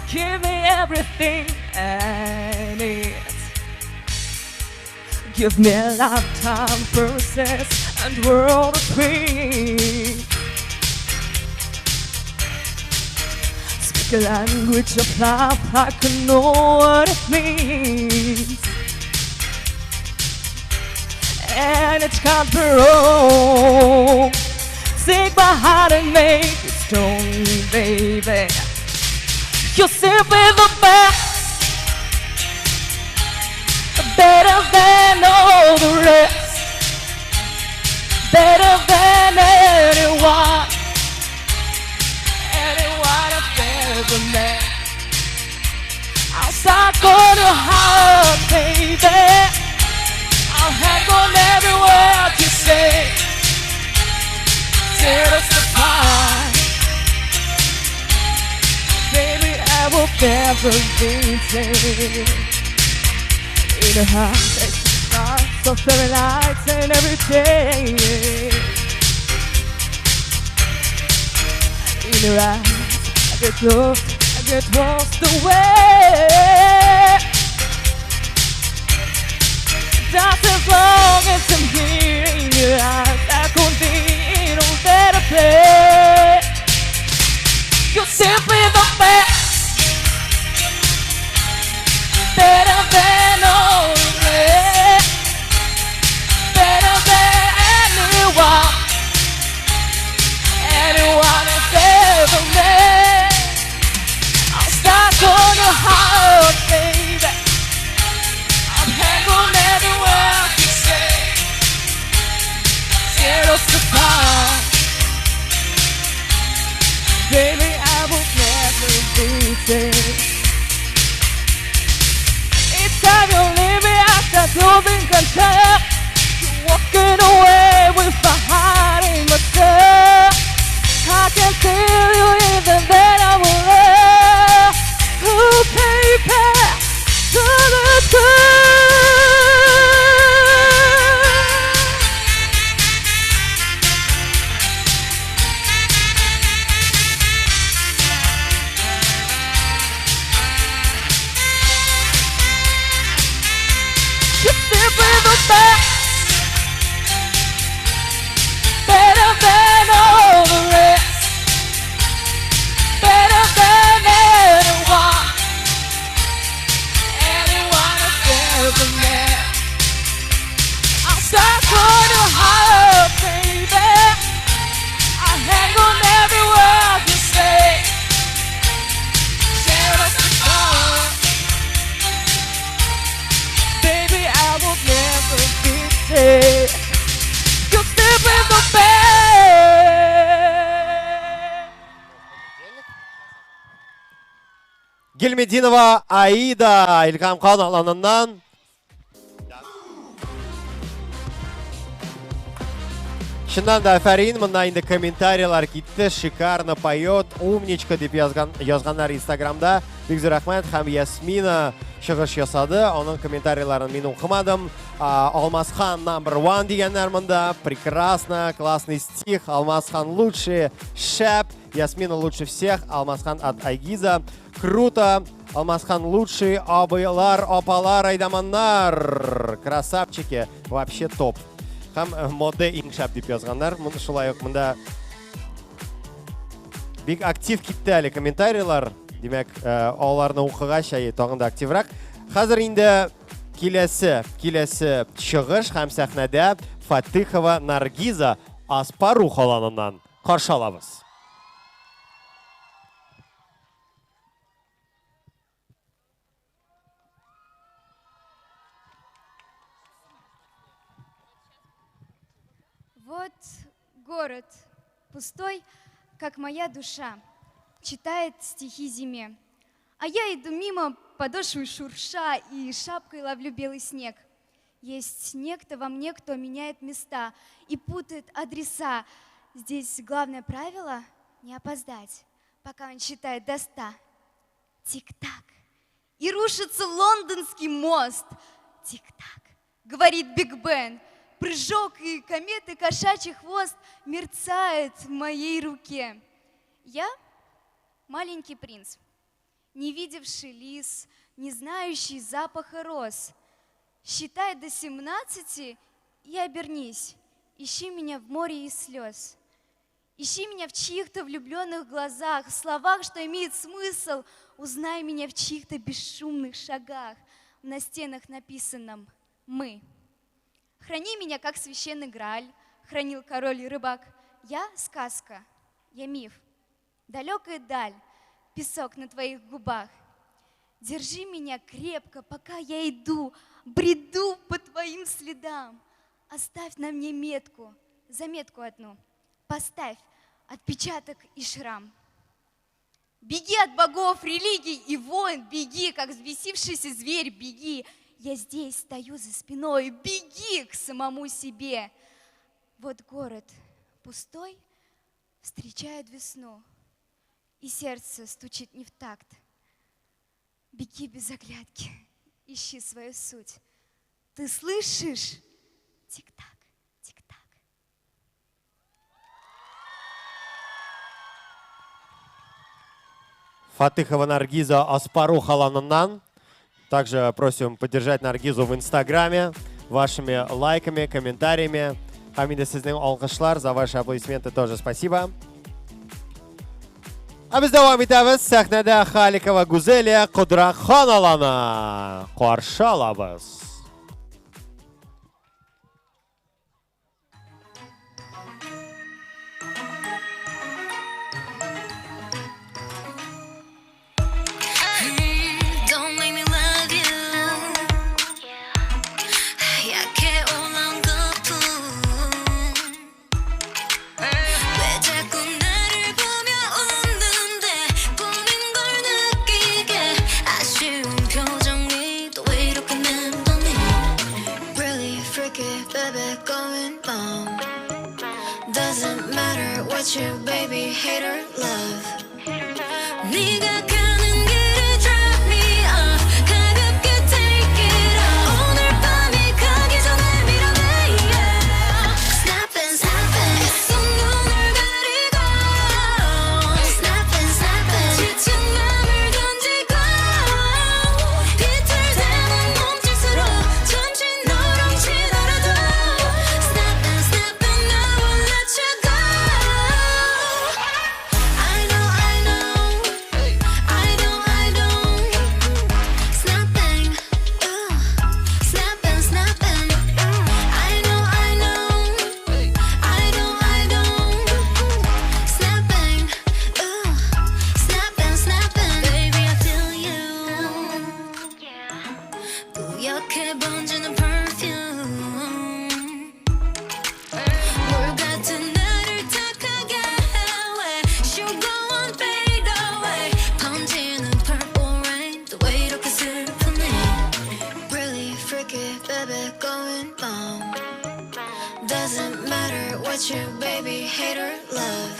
give me everything I need. Give me lifetime process and world of peace. Speak a language of love, I can know what it means. And it can't be wrong. Take my heart and make it strong, baby. You're simply the best, better than all the rest, better than anyone, anyone I've ever met. I'll suck on your heart, baby. I'll hang on every word you say. never be tamed. In a heart, there's stars of every night and every day. In your eyes, I get lost, I get lost away. Just as long as I'm here in your eyes, I could be in a better place. You're simply the best, better than all the rest, better than anyone, anyone I've ever met. I'm stuck on your heart, baby. I'm hanging everywhere you say. Zero's the power. Baby, I will never be tamed. Each time you leave me, I start losing control. You're walking away with my heart in my soul. I can tell you even that I will love. Oh, baby, to the good. You're simply the best, better than all the rest, better than anyone, anyone I've ever met. I'm stuck on your heart, baby. I hang on every word you say. Jealous of God. Baby, I will never be safe. You're simply the best. Гельмединова Аида, Илһам Хан аланыннан. Чыннан да афәрин, монда инде комментарийлар китте, шикарно поет, умничка дип язган, язганнар Инстаграмда. Бик зур рәхмәт һәм Ясмина чыгыш ясады. Аның комментарийларын мин укымадым. Алмасхан number one дигәннәр монда. Прекрасно, классный стих. Алмасхан лучший, шәп. Ясмина лучше всех. Алмасхан от Айгиза. Круто. Алмасхан лучший. Абыйлар, апалар, әйдаманнар. Красавчики. Вообще топ. Һәм мода иң шәп дип язганнар. Моны шулай ук монда бик актив китте әле комментарийлар. Димәк, аларны укыгач, әйе, тагын да активрак. Хәзер инде киләсе, киләсе чыгыш һәм сәхнәдә Фатыхова Наргиза Аспарух аланыннан каршы алабыз. Вот город, пустой, как моя душа, читает стихи зиме. А я иду мимо, подошвы шурша и шапкой ловлю белый снег. Есть некто во мне, кто меняет места и путает адреса. Здесь главное правило – не опоздать, пока он считает до 100. Тик-так. И рушится лондонский мост. Тик-так, говорит Биг Бен. Прыжок и кометы кошачий хвост мерцает в моей руке. Я маленький принц, не видевший лис, не знающий запаха роз. Считай до 17 и обернись. Ищи меня в море из слез. Ищи меня в чьих-то влюбленных глазах, в словах, что имеет смысл. Узнай меня в чьих-то бесшумных шагах, на стенах написанном «Мы». Храни меня, как священный Грааль, хранил король и рыбак. Я сказка, я миф. Далекая даль, песок на твоих губах. Держи меня крепко, пока я иду, бреду по твоим следам. Оставь на мне метку, заметку одну. Поставь отпечаток и шрам. Беги от богов, религий и войн, беги, как взбесившийся зверь, беги. Я здесь стою за спиной, беги к самому себе. Вот город пустой встречает весну, и сердце стучит не в такт. Беги без оглядки, ищи свою суть. Ты слышишь? Тик-так, тик-так. Фатыхова Наргиза Аспарух Аланыннан. Также просим поддержать Наргизу в Инстаграме вашими лайками, комментариями. Һәм инде сезнең алкышлар за ваши аплодисменты тоже спасибо. Ә без дәвам итәбез. Сәхнәдә Халикова Гүзәлия Кодрак хан аланы. Каршы алабыз. Don't make me love you. 약해 올라온 거품. 왜 자꾸 나를 보며 웃는데 꿈인 걸 느끼게 아쉬운 표정이 또 왜 이렇게 맴도니. Really freaky, baby, going bomb. Doesn't matter what you baby hate or love. 네가 가는 길에 drop me off. 가볍게 take it off. 오늘 밤이 가기 전에 밀어내 yeah. Snapping snapping 애써 눈을 가리고 Snapping snapping 지친 맘을 던지고 비틀대는 몸짓으로 잠시 널 훔치더라도 Snapping snapping I won't let you go. I know I know I don't I don't Snapping ooh Snapping snapping I know I know I don't I don't Snapping ooh Snapping snapping Baby I feel you 뿌옇게 번지는 perfume 물 같은 나를 탁하게 해 Sugar won't fade away 번지는 purple rain 또 왜 이렇게 슬프니. Really freaky baby going bomb. Doesn't matter what you baby hate or love.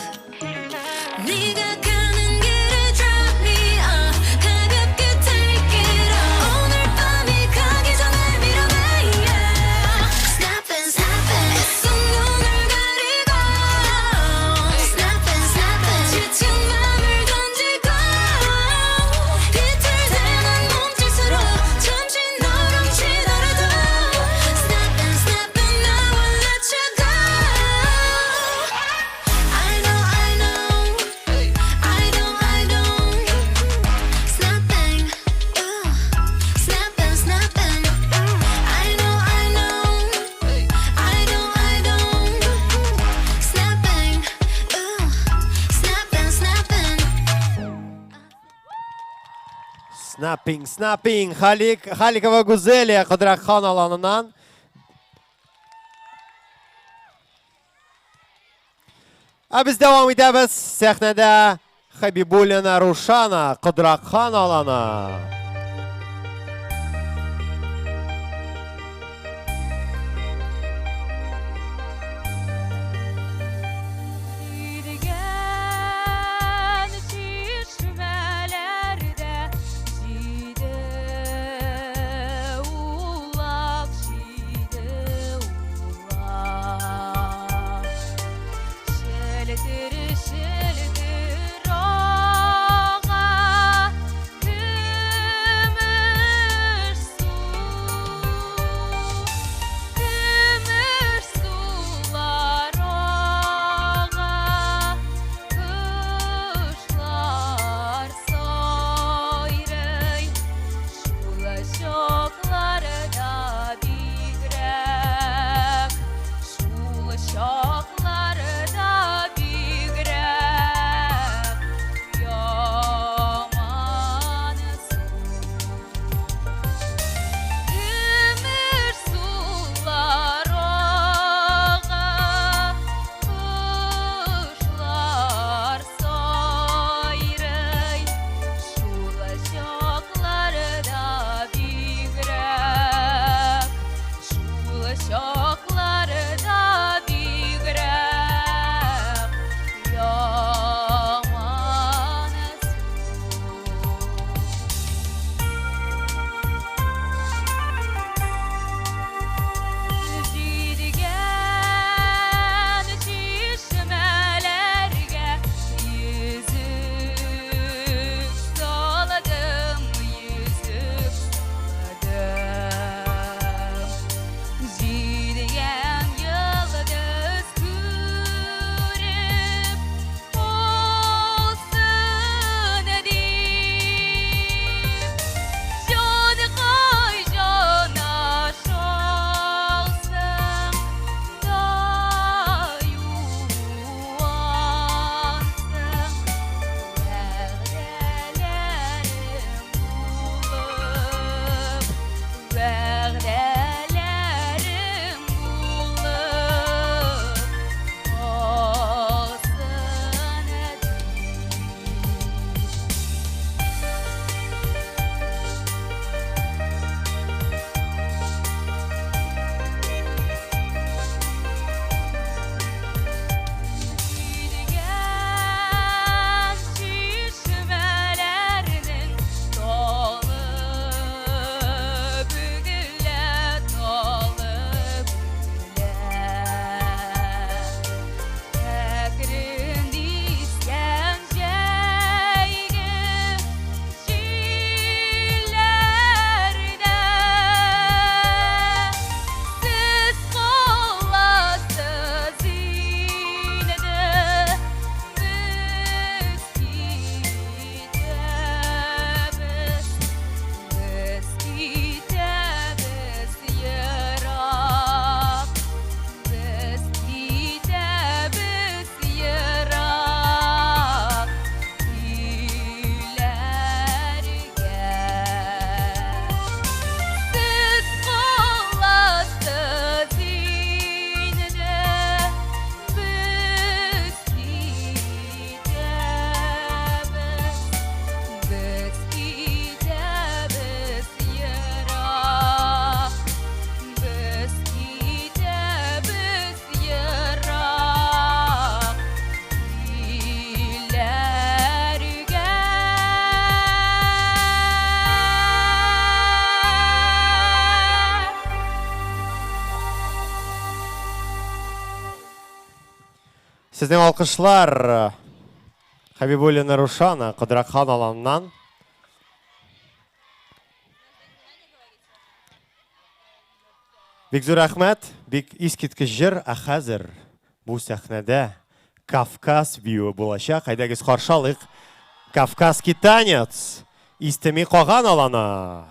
네가 가는 길에 drop me off. 가볍게 take it off. 오늘 밤이 가기 전에 밀어내 yeah. Snapping snapping 애써 눈을 가리고 Snapping snapping 지친 맘을 던지고 비틀대는 몸짓으로 잠시 널 훔치더라도 Snapping snapping I won't let you go. I know I know I don't I don't Snapping ooh Snapping snapping I know I know I don't I don't Snapping ooh Snapping snapping Snapping, snapping. Халик, Халикова Гүзәлия Кодрак-Хан аланыннан. Ә без дәвам итәбез. Сәхнәдә Хабибуллина Рушана Кодрак-Хан аланы. Тиргән чишмәләрдә җиде улак, җиде улак. Челтер, челтер ага көмеш су, көмеш сулар ага, кошлар сайрый, шул чакларда бигрәк, шул чакларда бигрәк. Сезнең алкышлар Хәбибуллина Рушана, Кодракхан аланыннан. Бик зур рәхмәт, бик искиткеч җыр, ә хәзер бу сәхнәдә Кавказ биюе булачак. Әйдәгез каршы алыйк. Кавказский танец. Истеми Каган аланы.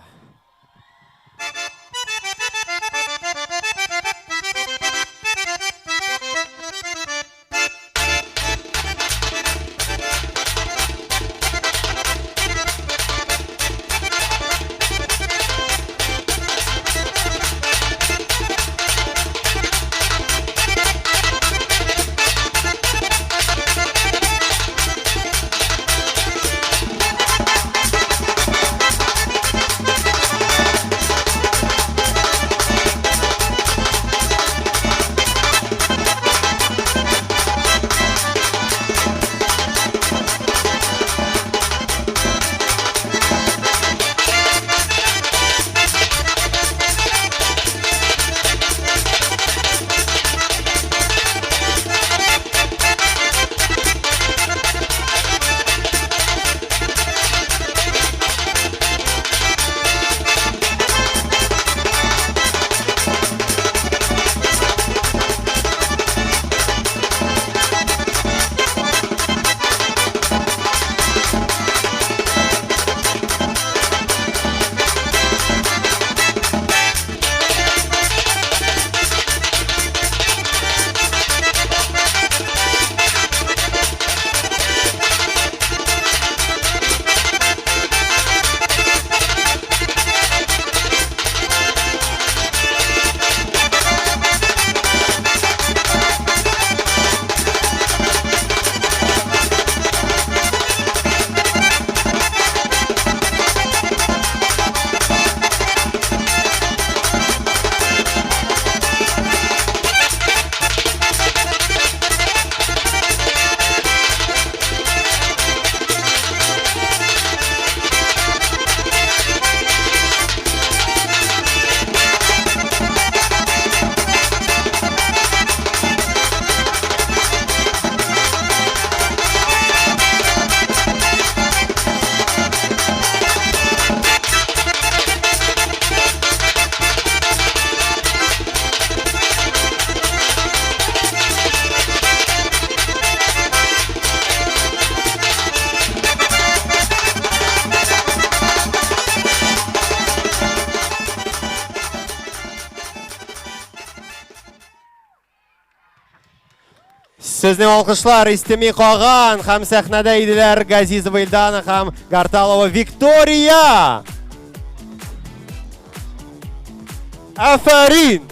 Сезнең алкышлар Истеми Каган һәм сәхнәдә иделәр Газизова Илдана һәм Гарталова Виктория. Афәрин!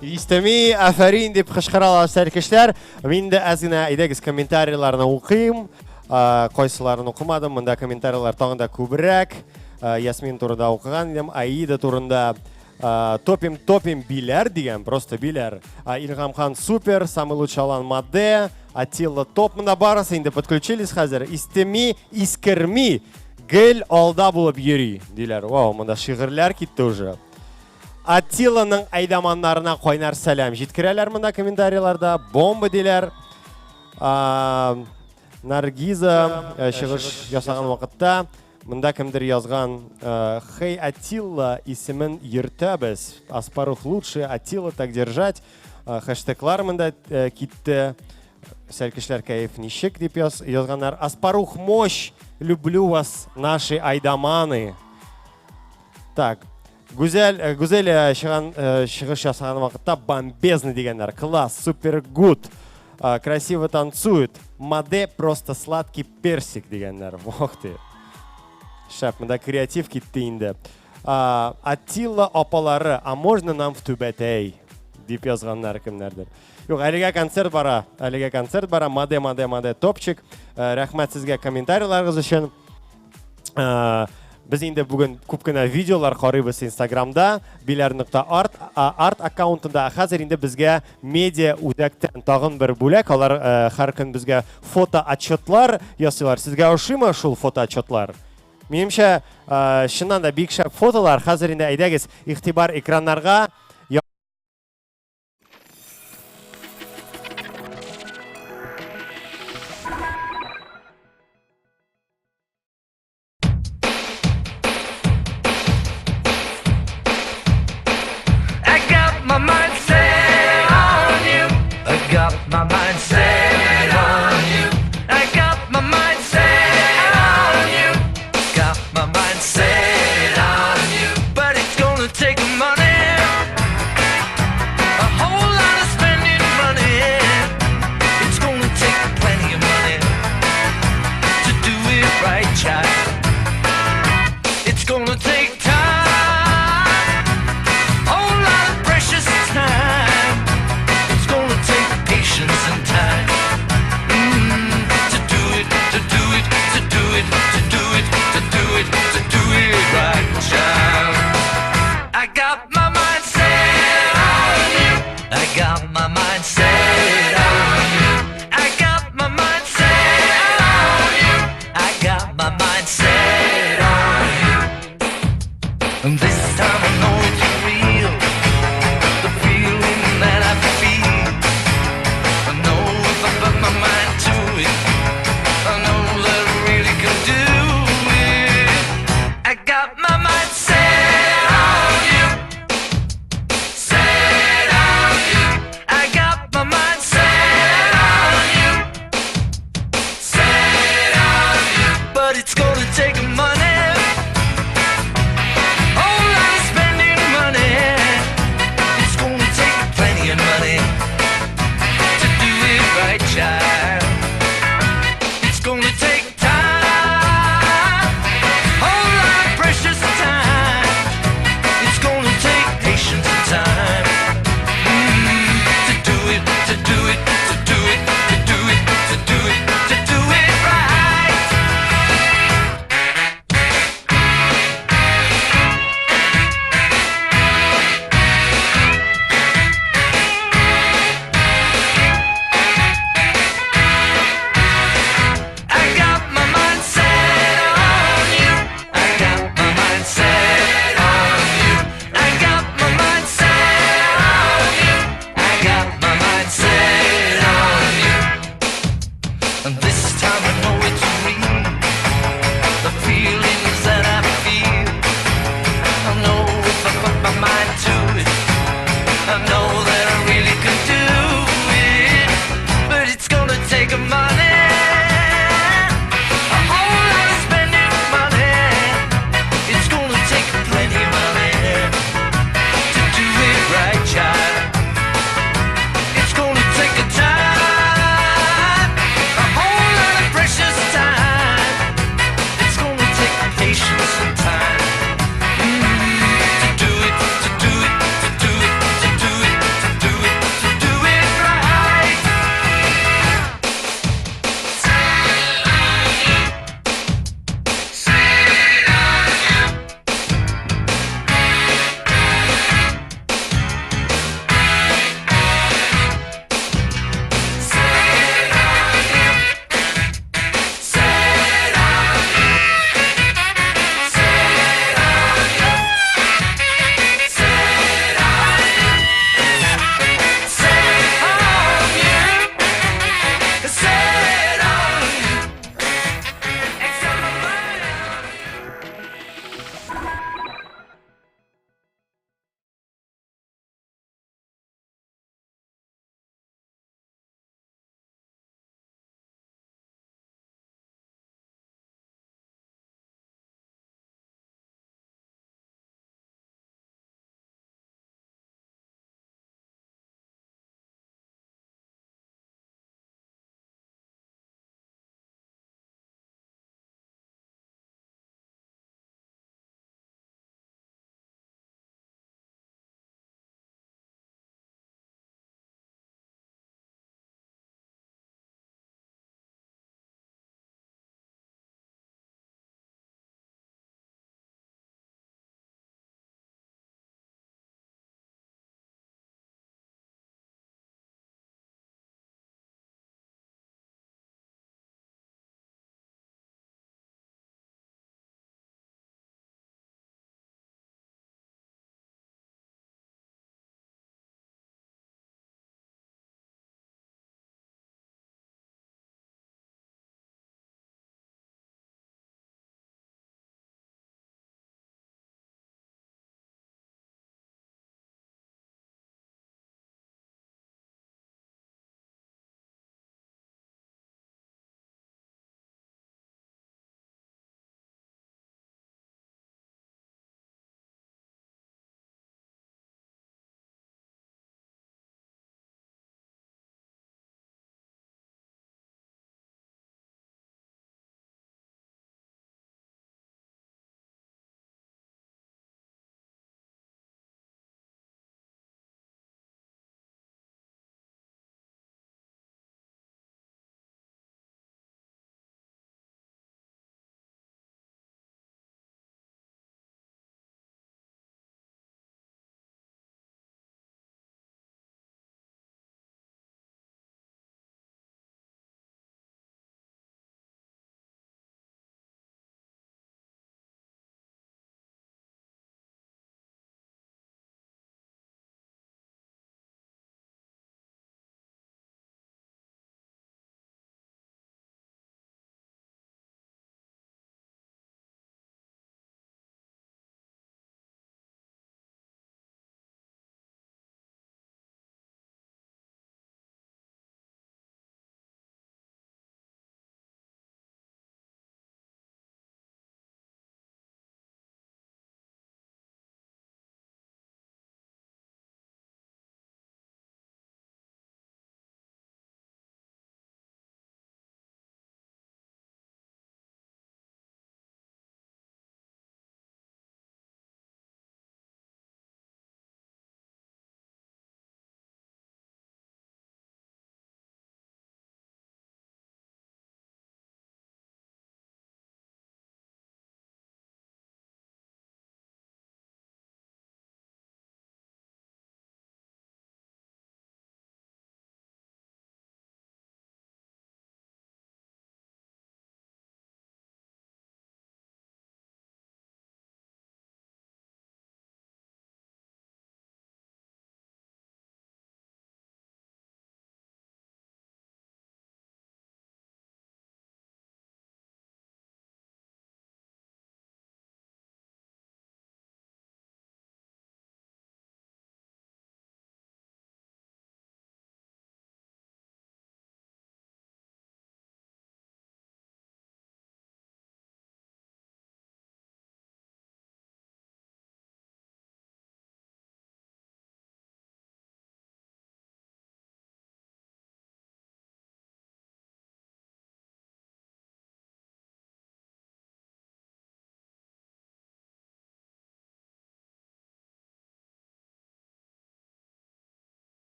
Истеми, афәрин дип кычкыралар сәркешләр. Мин дә әз генә әйдәгез комментарийларны укыйм. Кайсыларын укымадым, монда комментарийлар тагын да күбрәк. Ясмин турында укыган идем, Аида турында. Топим, топим, биләр дигән, просто биләр. Илһам хан супер, самый лучший алан Маде, Атилла топ. Монда барысы инде подключились хәзер. Истеми, искерми, гел алда булып йөри, диләр. Вау, монда шигырьләр китте уже. Атиланың әйдаманнарына кайнар сәлам җиткерәләр монда комментарийларда. Бомба диләр. Наргиза чыгыш ясаган вакытта монда кемдер язган Хей Атилла исемен йөртәбез. Аспарух лучше, Атилла так держать. Хэштеглар монда китте. Сәлкешләр кәеф ничек дип язганнар. Аспарух мощь, люблю вас, наши айдаманы. Так, Гүзәл, Гүзәл чыган, чыгыш ясаган вакытта бомбезный дигәннәр. Класс, супер гуд. Красиво танцует. Маде просто сладкий персик дигәннәр. Ох ты. Шәп, монда креатив китте инде. Атилла апалары, а можно нам в Түбәтәй? Дип язганнар кемнәрдер. Юк, әлегә концерт бара. Әлегә концерт бара. Маде, маде, маде, топчик. Рәхмәт сезгә комментарийларыгыз өчен. Без инде бүген күп кенә видеолар карыйбыз Инстаграмда, биләр.арт арт аккаунтында. Хәзер инде безгә медиа үзәктән тагын бер бүләк. Алар һәр көн безгә фото отчетлар ясыйлар. Сезгә ошыймы шул фото отчетлар? Минемчә, чыннан да бик шәп фотолар. Хәзер инде әйдәгез, игътибар экраннарга. got my mind set on you. I got my mind set on you. I got my mind set on you. And this time I know it's real. The feeling that I feel. I know if I put my mind to it, I know that I really can do it. I got my mind set on you. Set on you. I got my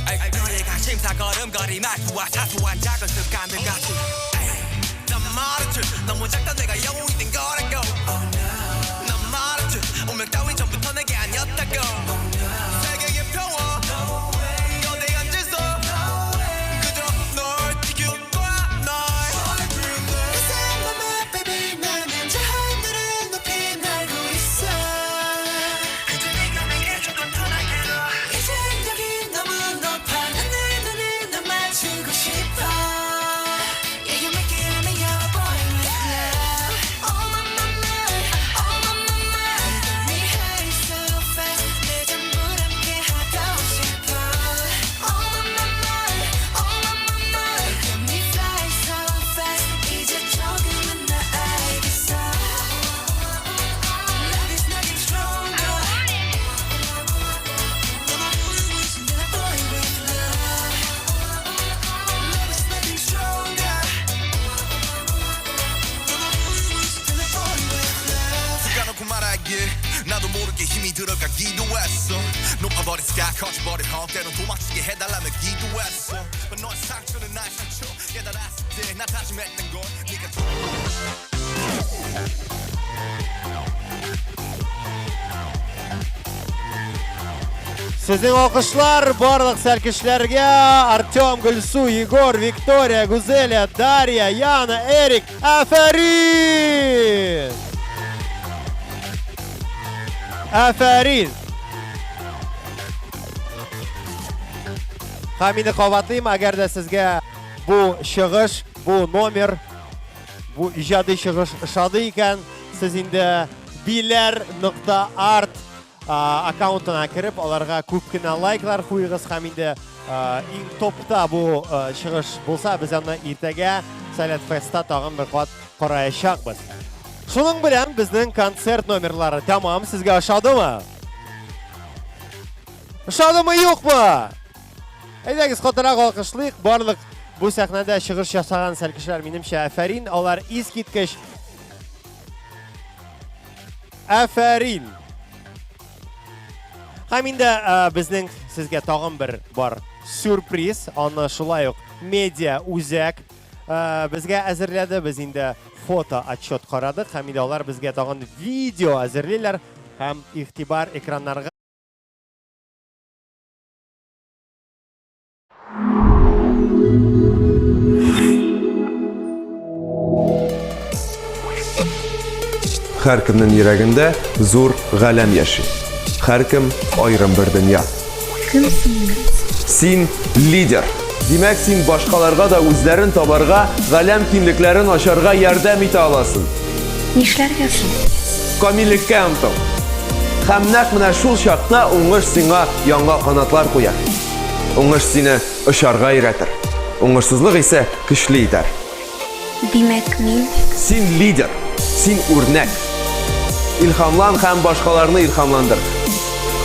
에이, 너의 관심사 걸음걸이 말투와 사소한 작은 습관들까지. 에이, 난 말했지 너무 작다 내가 영웅이 된 거라고. 난 말했지 운명 따윈 처음부터 내게 아니었다고. 세계의 평화 거대한 질서 그저 널 지킬 거야 난. Listen my my baby 나는 저 하늘을 높이 날고 있어. 그저 네가 내게 조금 더 날개로. 이젠 여긴 너무 높아 난 내 눈에 널 맞추고 싶어. Yeah, you makin' me a boy with luv. Oh my my my, oh my my my. You got me high so fast 네 전부를 함께 하고 싶어. Oh my my my, oh my my my. You got me fly so fast 이제 조금은 나 알겠어. Love is nothing stronger. 너만 보는 순간 boy with luv. Love is nothing stronger. 너만 보는 순간 boy with luv. 까놓고 말할게 나도 모르게 힘이 들어가기도 했어. 높아버린 sky 커져버린 헛 때론 도망치게 해달라며 기도했어. But 너의 상처는 나의 상처 깨달았을 때 나 다짐했던 걸 네가 Сезнең алкышлар барлык сәлкешләргә. Артем, Гөлсу, Егор, Виктория, Гүзәлия, Дарья, Яна, Эрик. Афәрин! Афәрин! Һәм инде кабатлыйм, әгәр дә сезгә бу чыгыш, бу номер, бу иҗади чыгыш ошады икән, сез инде биләр.арт аккаунтына кереп, аларга күп кенә лайклар куегыз һәм инде иң топта бу чыгыш булса, без аны иртәгә Сәләт Фестта тагын бер кат караячакбыз. Шуның белән безнең концерт номерлары тәмам. Сезгә ошадымы? Ошадымы, юкмы? Әйдәгез, катырак алкышлыйк. Барлык бу сәхнәдә чыгыш ясаган сәлкешләр, минемчә, афәрин. Алар искиткеч. Афәрин. Һәм инде безнең сезгә тагын бер бар сюрприз. Аны шулай ук медиа үзәк безгә әзерләде. Без инде фото отчет карадык һәм инде алар безгә тагын видео әзерлиләр һәм игътибар экраннарга. Һәркемнең йөрәгендә зур галәм яши. Һәркем аерым бер дөнья. Кем син? Син лидер. Димәк, син башкаларга да үзләрен табарга, галәм киңлекләрен ачарга ярдәм итә аласың. Нишләргә соң? Камиллеккә омтыл. Һәм нәкъ менә шул чакта уңыш сиңа яңа канатлар куяр. Уңыш сине очарга өйрәтер. Уңышсызлык исә көчле итәр. Димәк, мин Син лидер, син үрнәк. Илһамлан һәм башкаларны илһамландыр.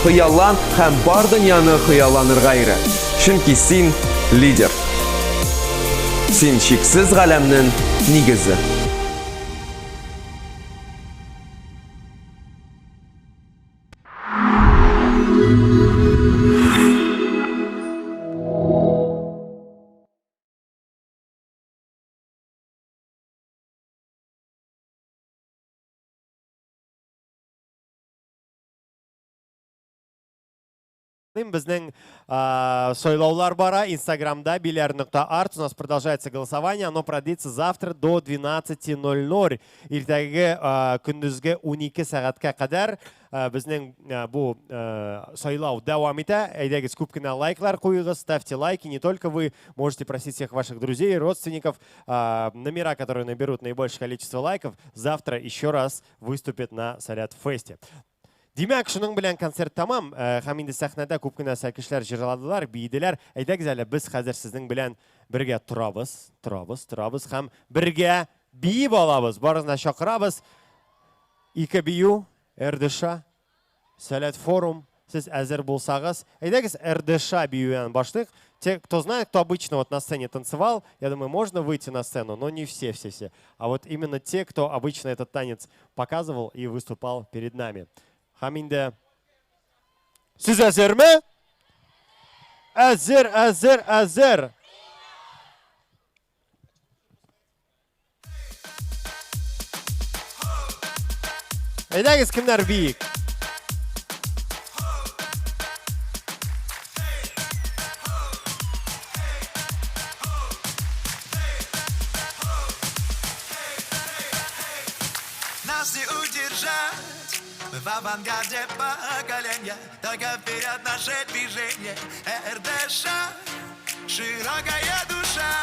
Хыяллан һәм бар дөньяны хыялланырга өйрәт. Чөнки син лидер. Син чиксез галәмнең нигезе. Безнең сайлаулар бара Инстаграмда биләр.арт. У нас продолжается голосование. Оно продлится завтра до 12:00. Иртәге көндезге 12 сәгатькә кадәр безнең бу сайлау дәвам итә. Әйдәгез, күп кенә лайклар куегыз, ставьте лайки. Не только вы, можете просить всех ваших друзей, родственников. Номера, которые наберут наибольшее количество лайков, завтра еще раз выступят на Сәләт Фесте. Димәк, шуның белән концерт тәмам. Һәм инде сәхнәдә күп кенә сәлкешләр җырладылар, биеделәр. Әйдәгез әле без хәзер сезнең белән бергә торабыз, торабыз, торабыз һәм бергә биеп алабыз. Барыгызны да чакырабыз. Ике бию, РДШ, Сәләт форум. Сез әзер булсагыз, әйдәгез РДШ биюен башлыйк. Те, кто знает, кто обычно вот на сцене танцевал, я думаю, можно выйти на сцену, но не все-все-все. А вот именно те, кто обычно этот танец показывал и выступал перед нами. Һәм инде сез әзерме? Әзер, әзер, әзер. Әйдәгез, кемнәр биек? Нас не удержать Мы в авангарде поколения Только вперед наше движение РДШ Широкая душа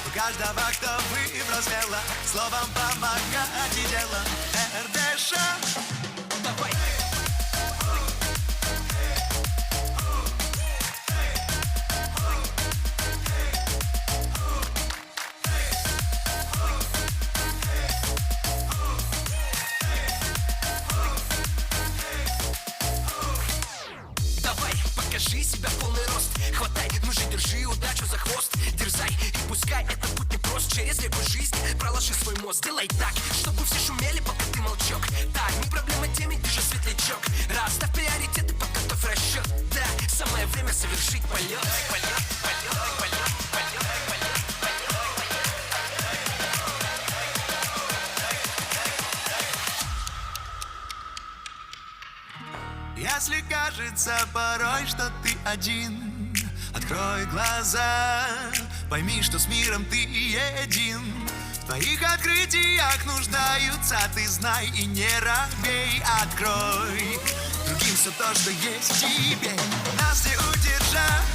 У каждого, кто выбрал смело Словом помогать и делом РДШ Давай! Давай, покажи себя в полный рост Хватай, ну же, держи удачу за хвост Дерзай и пускай это путь непрост Через реку жизни проложи свой мост Делай так, чтобы все шумели, пока ты молчок Да, не проблема теме, ты же светлячок Расставь приоритеты, подготовь расчет Да, самое время совершить полет Полет, полет, полет, полет, полет, Если кажется порой, что ты один, Открой глаза, пойми, что с миром ты един. В твоих открытиях нуждаются, ты знай и не робей, открой другим все то, что есть в тебе. Нас не удержать,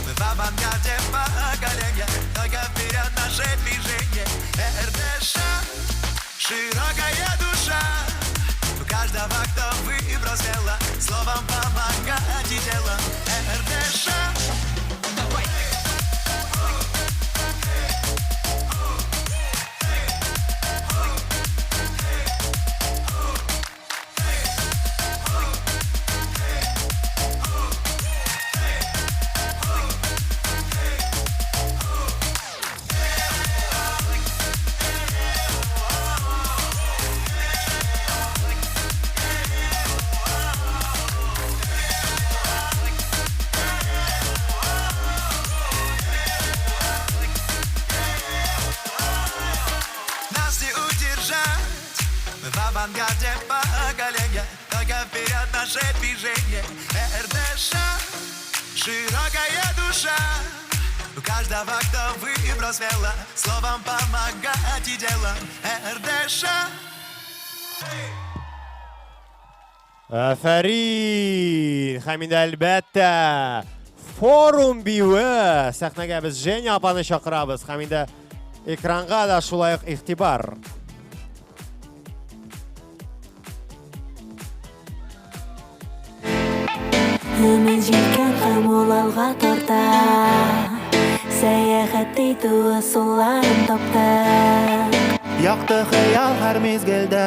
мы в авангарде поколения, только вперед наше движение. РДШ, широкая душа. У каждого, кто выбрал смело, словом помогать и делом. РДШ, давай! Нас не удержать, мы в авангарде поколения, только вперед наше движение. РДШ, широкая душа. У каждого, кто выбрал смело, словом помогать и делом. РДШ. Афәрин! Һәм инде әлбәттә, форум биюе. Сәхнәгә без Женя апаны чакырабыз. Һәм инде экранга да шулай ук игътибар. Өмет җиткән һәм ул алга тарта. Сәяхәт итү ысулларын таптык. Якты хыял һәр мизгелдә.